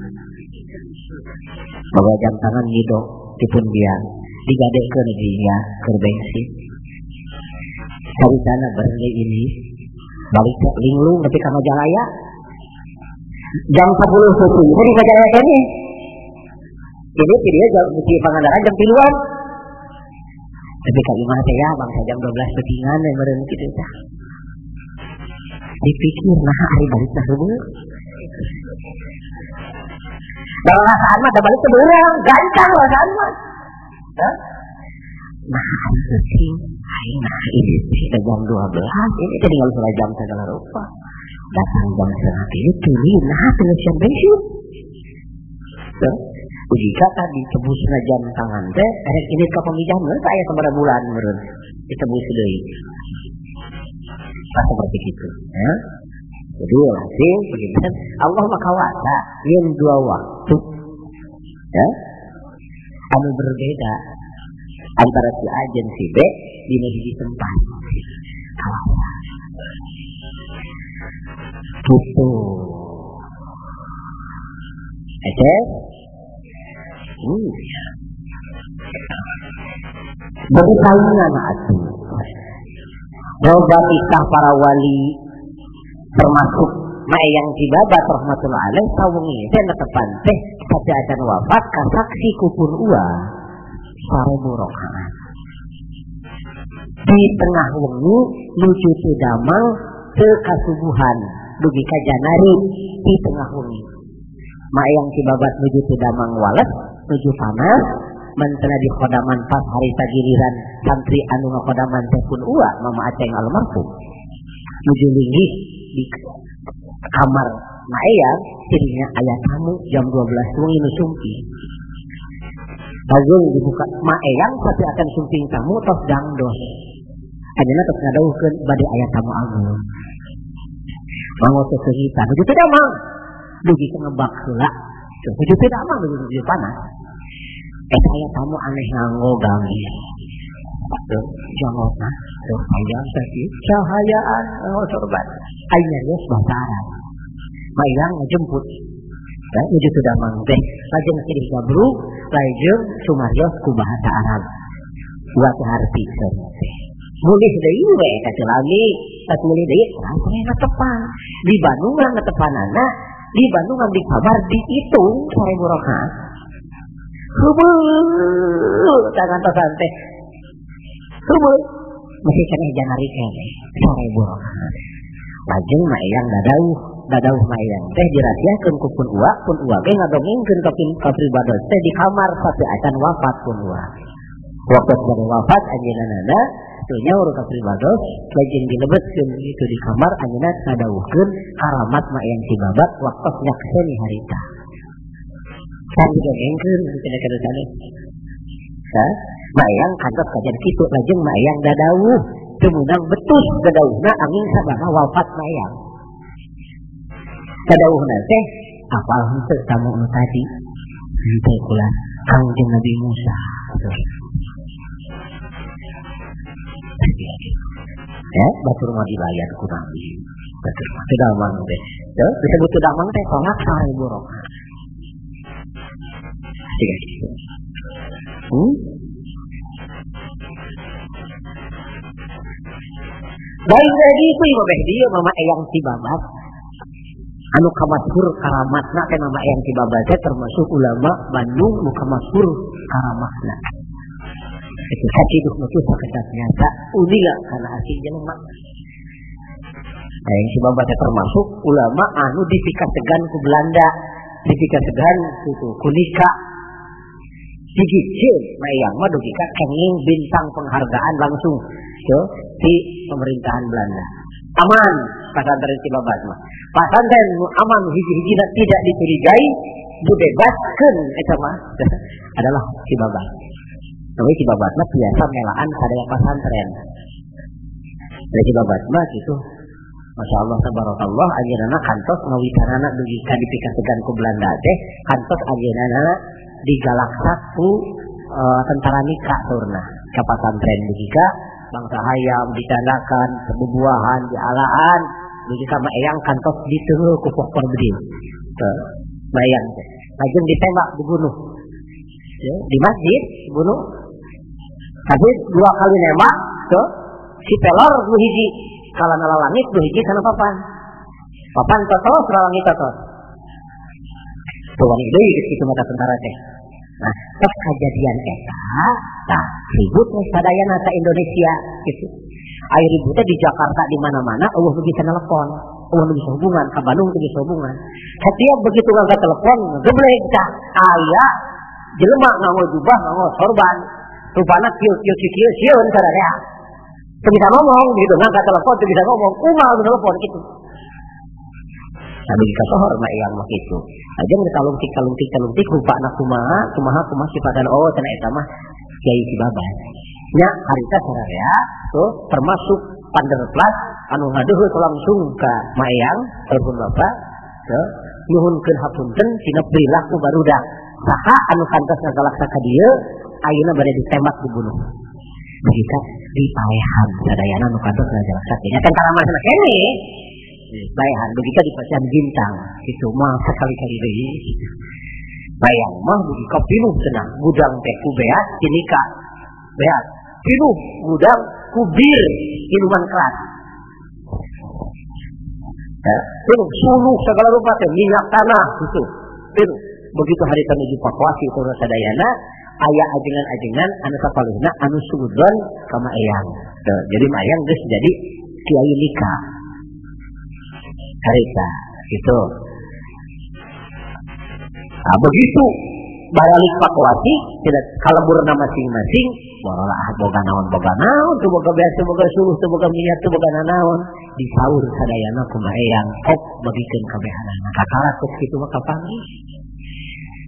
Bawa jam tangan gitu dipun biang digadekeun dia keur bensin. Dari sana berhenti ini balik ke linglung nepi ka Majalaya jam 10 subuh di Majalaya kene. Jadi dia jam di Pangandaran jam 3-an. Tapi ka imah teh ya bangsa jam 12 peutingan we meureun kitu tah. Dipikir nah ari balik tah heueuh. Dalam rasaan mah balik ke beurang, gancang rasaan mah. Hah? Nah, penting. Aing nah ini teh jam 12, ini teh tinggal salah jam segala rupa. Datang jam 2:30 tuluy nah teu ngeusian bensin. Tuh, uji kata ditebusna jam tangan teh, erek ini ka pamijahan saya sabaraha bulan meureun ditebus deui. Nah, seperti itu ya. Jadi langsung begini Allah maka wasa yang dua waktu ya anu berbeda antara si A dan si B di hiji tempat. Gitu. Oke? Bersaingan atuh. Loba kisah para wali termasuk Mayang Cibabat rahmatullah alaih sawengi teh netepan teh saja acan wafat kasaksi kupun ua 1000 rakaat. Di tengah wengi nuju teu damang teu kasubuhan dugi ka janari di tengah wengi. Mayang Cibabat nuju teu damang wales nuju panas mentena di khodaman pas hari sagiliran santri anu ngakhodaman teh pun ua Mama Aceng almarhum nuju linggih di kamar Mayang cirinya aya tamu jam 12 wengi nu sumping. Lajeng dibuka Mayang tapi akan sumping tamu tos dangdos. Anjeunna tos ngadawuhkeun bade aya tamu agung. Manggo teh seungita nuju teu damang dugi ka ngebak heula. Nuju teu damang dugi panas. Eta aya tamu aneh nganggo gamis. Tuh jangotna tuh panjang sakieu cahayaan nganggo sorban. Aing nyarios bahasa Arab. Mayang ngejemput. Ya, nuju teu damang teh lajeng silih gabrug lajeng sumarios ku bahasa Arab. Buat harti teh. Mulih deui we ka Cilami, pas mulih deui langsung netepan. Di Bandung netepanana, di Bandung di kabar dihitung 1000 rakaat. Heubeul tangan tosan teh. Heubeul masih keneh janari keneh 1000 rakaat. Lajeng Mayang dadauh Mayang teh dirasiakeun ku pun ua ge ngadongengkeun ka pribados teh di kamar sampai acan wafat pun ua. Waktu bade wafat anjeunna teu nyaur ka pribados lajeng dilebetkeun itu di kamar anjeunna ngadawuhkeun karamat Mayang Cibabat waktu nyakseni harita. Kan didongengkeun cenah sanes. Ha? Mayang kantos kajian kitu lajeng Mayang dadawuh teu meunang betus dadawuhna angin sabana wafat Mayang. Dadawuhna teh apal henteu tamu nu tadi henteu kula Kangjeng Nabi Musa. Ya, batur mah dibayar ku Nabi. Batur mah teu damang teh. Teu disebut teu damang teh salat 1000 rakaat. Tiga gitu. Baik tadi itu ibu beh dia Mama Eyang Cibabat. Anu kamasyhur karamatna teh Mama Eyang Cibabat teh termasuk ulama Bandung nu kamasyhur karamatna. Itu sakiduh nu sakedap nyata uninga kana asing jelema. Eyang Cibabat teh termasuk ulama anu dipikasegan ku Belanda, dipikasegan ku Nika. Digicil Mayang mah dugi ka kenging bintang penghargaan langsung tuh di pemerintahan Belanda. Aman pesantren Cibabat mah. Pesantren aman hiji-hijina tidak dicurigai, dibebaskeun eta mah adalah Cibabat. Tapi Cibabat mah biasa melaan sadaya pesantren. Dari Cibabat mah gitu. Masya Allah tabarakallah anjeunna kantos ngawitanana dugi ka dipikasegan ku Belanda teh kantos anjeunna digalaksak ku tentara Nika saurna ka pasantren dugi ka bangsa hayam ditandakan bubuahan dialaan dugi ka Mayang kantos diteungeuh ku pokor bedil. Mayang teh lajeng ditembak dibunuh. Ya, di masjid dibunuh. Tapi dua kali nembak tuh si pelor nu hiji kalana langit nu hiji kana papan. Papan totos langit totos. Tuh wani deui kitu mata tentara teh. Nah, pas kejadian eta, tah ribut we sadayana ta Indonesia gitu. Aya ributnya di Jakarta di mana-mana eueuh nu bisa telepon, eueuh nu bisa hubungan, ka Bandung teu bisa hubungan. Setiap begitu ngangkat telepon, geblek tah aya jelema nganggo jubah, nganggo sorban. Rupana kieu kieu kieu sieun sararea. Teu bisa ngomong gitu, ngangkat telepon teu bisa ngomong, kumaha nu telepon gitu. Nabi kasohor mah eyang mah kitu. Lajeng ditalungtik rupana kumaha, kumaha kumaha sifatan oh cenah eta mah Kiai Cibabat. Nya harita sararea tuh termasuk panderplas anu ngaduhut langsung ka Mayang telepon bapak teu nyuhunkeun hapunten tina perilaku barudak saha anu kantos ngagalaksa ka dieu ayeuna bade ditembak dibunuh. Begitu dipaehan sadayana nu kantos ngagalaksa nya tentara mah kene dipaehan begitu dipasihan bintang kitu mah sakali-kali deui. Bayang mah begitu pinuh cenah gudang teh ku beas cinika beas pinuh gudang ku bir minuman keras. Ya, pinuh suluh segala rupa teh minyak tanah gitu. Pinuh begitu hari menuju evakuasi turun sadayana aya ajengan-ajengan anu sapalihna anu suudon ka Mayang. Jadi Mayang geus jadi kiai nikah. Harita gitu. Nah, begitu baralik evakuasi tidak kaleburna masing-masing barolah boga naon teu boga beas teu boga suluh teu boga minyak teu boga nanaon disaur sadayana ku Mayang ok bagikeun kabehanana kakara kok kitu mah kapanggih.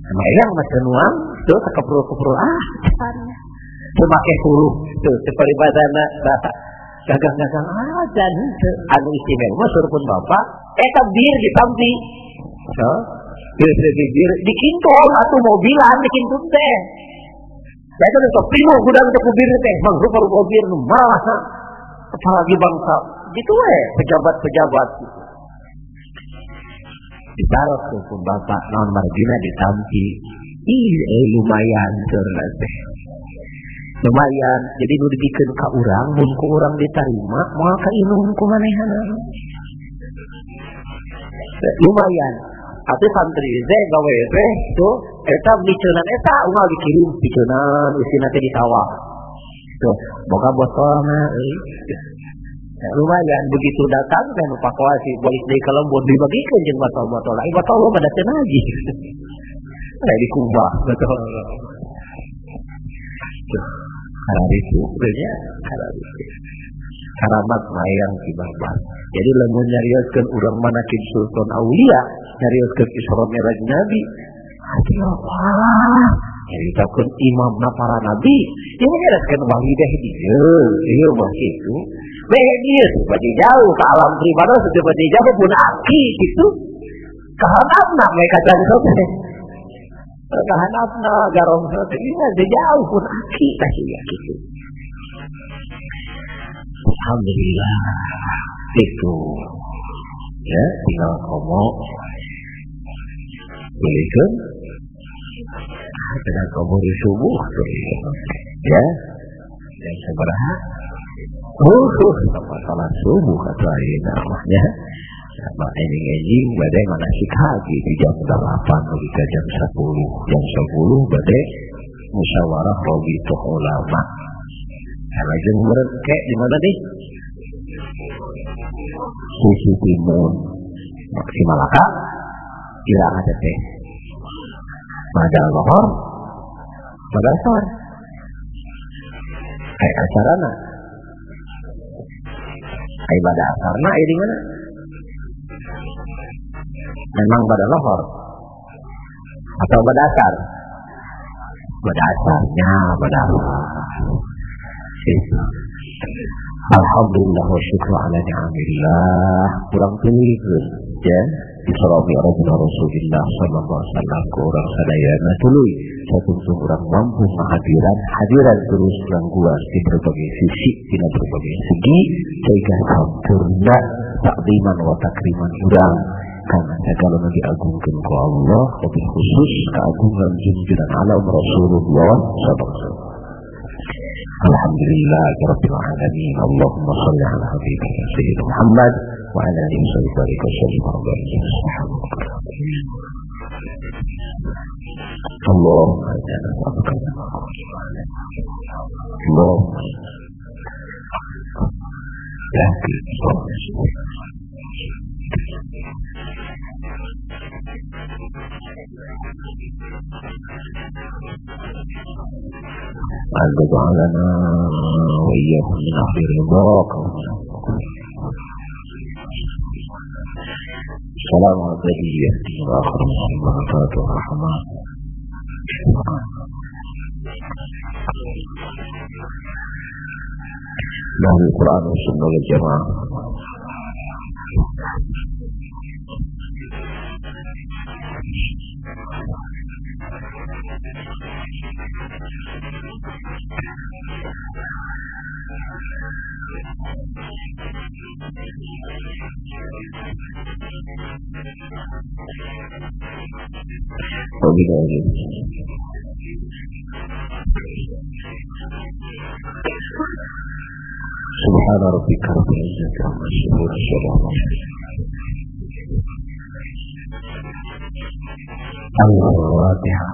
Mayang mah teu nuang teu sakeprul-keprul ah can teu make suluh teu teu paribasana gagang-gagang ah can teu anu istimewa mah surpun bapak eta bir ditampi teu bir dikintol atuh mobilan dikintun teh. Saya kan sok pinuh gudang teh ku bir teh mangrupa-rupa bir nu marah apalagi bangsa gitu we pejabat-pejabat gitu. Ditaruh tuh pun bapak naon margina ditampi. Ih lumayan ceurna teh. Lumayan jadi nu dibikeun ka urang mun ku urang ditarima moal ka inuhun ku manehna. Lumayan. Atuh santri teh gawe teh tuh eta miceunan eta unggal dikirim miceunan isina teh di sawah. Tuh boga botolna euy. Ya, lumayan begitu datang dan evakuasi balik deui ka lembur dibagikeun jeung botol-botol. Ai botol mah pada teu nagih. Aya dikubah botol. Tuh, kararitu nya kararitu. Karamat Mayang ki Babar. Jadi lamun nyarioskeun urang manakib Sultan Aulia, nyarioskeun Isra Mi'raj Nabi, hati Allah, nyaritakeun imamna para nabi, ieu nyarioskeun wali deh dieu, ieu mah kitu. Beh dieu bade jauh ke alam pribadi teu bade jauh pun aki kitu. Kahanapna we kacang teh. Kahanapna garong teh ieu teu jauh pun aki tah ieu kitu. Alhamdulillah itu ya tinggal ngomong belikan dengan ngomong di subuh ya dan seberapa sama salat subuh atau ayeuna namanya sama enjing-enjing badai manasik haji di jam 8 ke jam 10 jam 10 badai musyawarah robitoh ulama. Lajeng merengkek di mana nih? Sisi timur. Maksimalaka hilang aja teh. Pada lohor, pada asar. Kayak acarana. Kayak pada asarna ya di mana? Memang pada lohor atau pada asar? Pada asarnya, pada asar. Alhamdulillah wa syukru ala ni'amillah. Kurang tuluykeun ya Isra Mi'raj Rasulullah sallallahu alaihi wasallam ku urang sadayana tuluy satuntung urang mampu ngahadiran hadiran terus gangguan di berbagai sisi dina berbagai segi sehingga sampurna takdiman wa takriman urang karena segala nu diagungkeun ku Allah lebih khusus keagungan junjungan alam Rasulullah sallallahu alaihi wasallam. Alhamdulillah rabbil alamin. Allahumma shalli ala habibika sayyidina Muhammad wa ala alihi wa sahbihi wa sallam. Allahumma Allahumma أن تجعلنا وإياهم من أهل رضاك. السلام على الذي يهدي الآخر من البركات والرحمة. له القرآن والسنة والجماعة. سبحان ربك رب العزة عما يصفون وسلام على الفاتحة.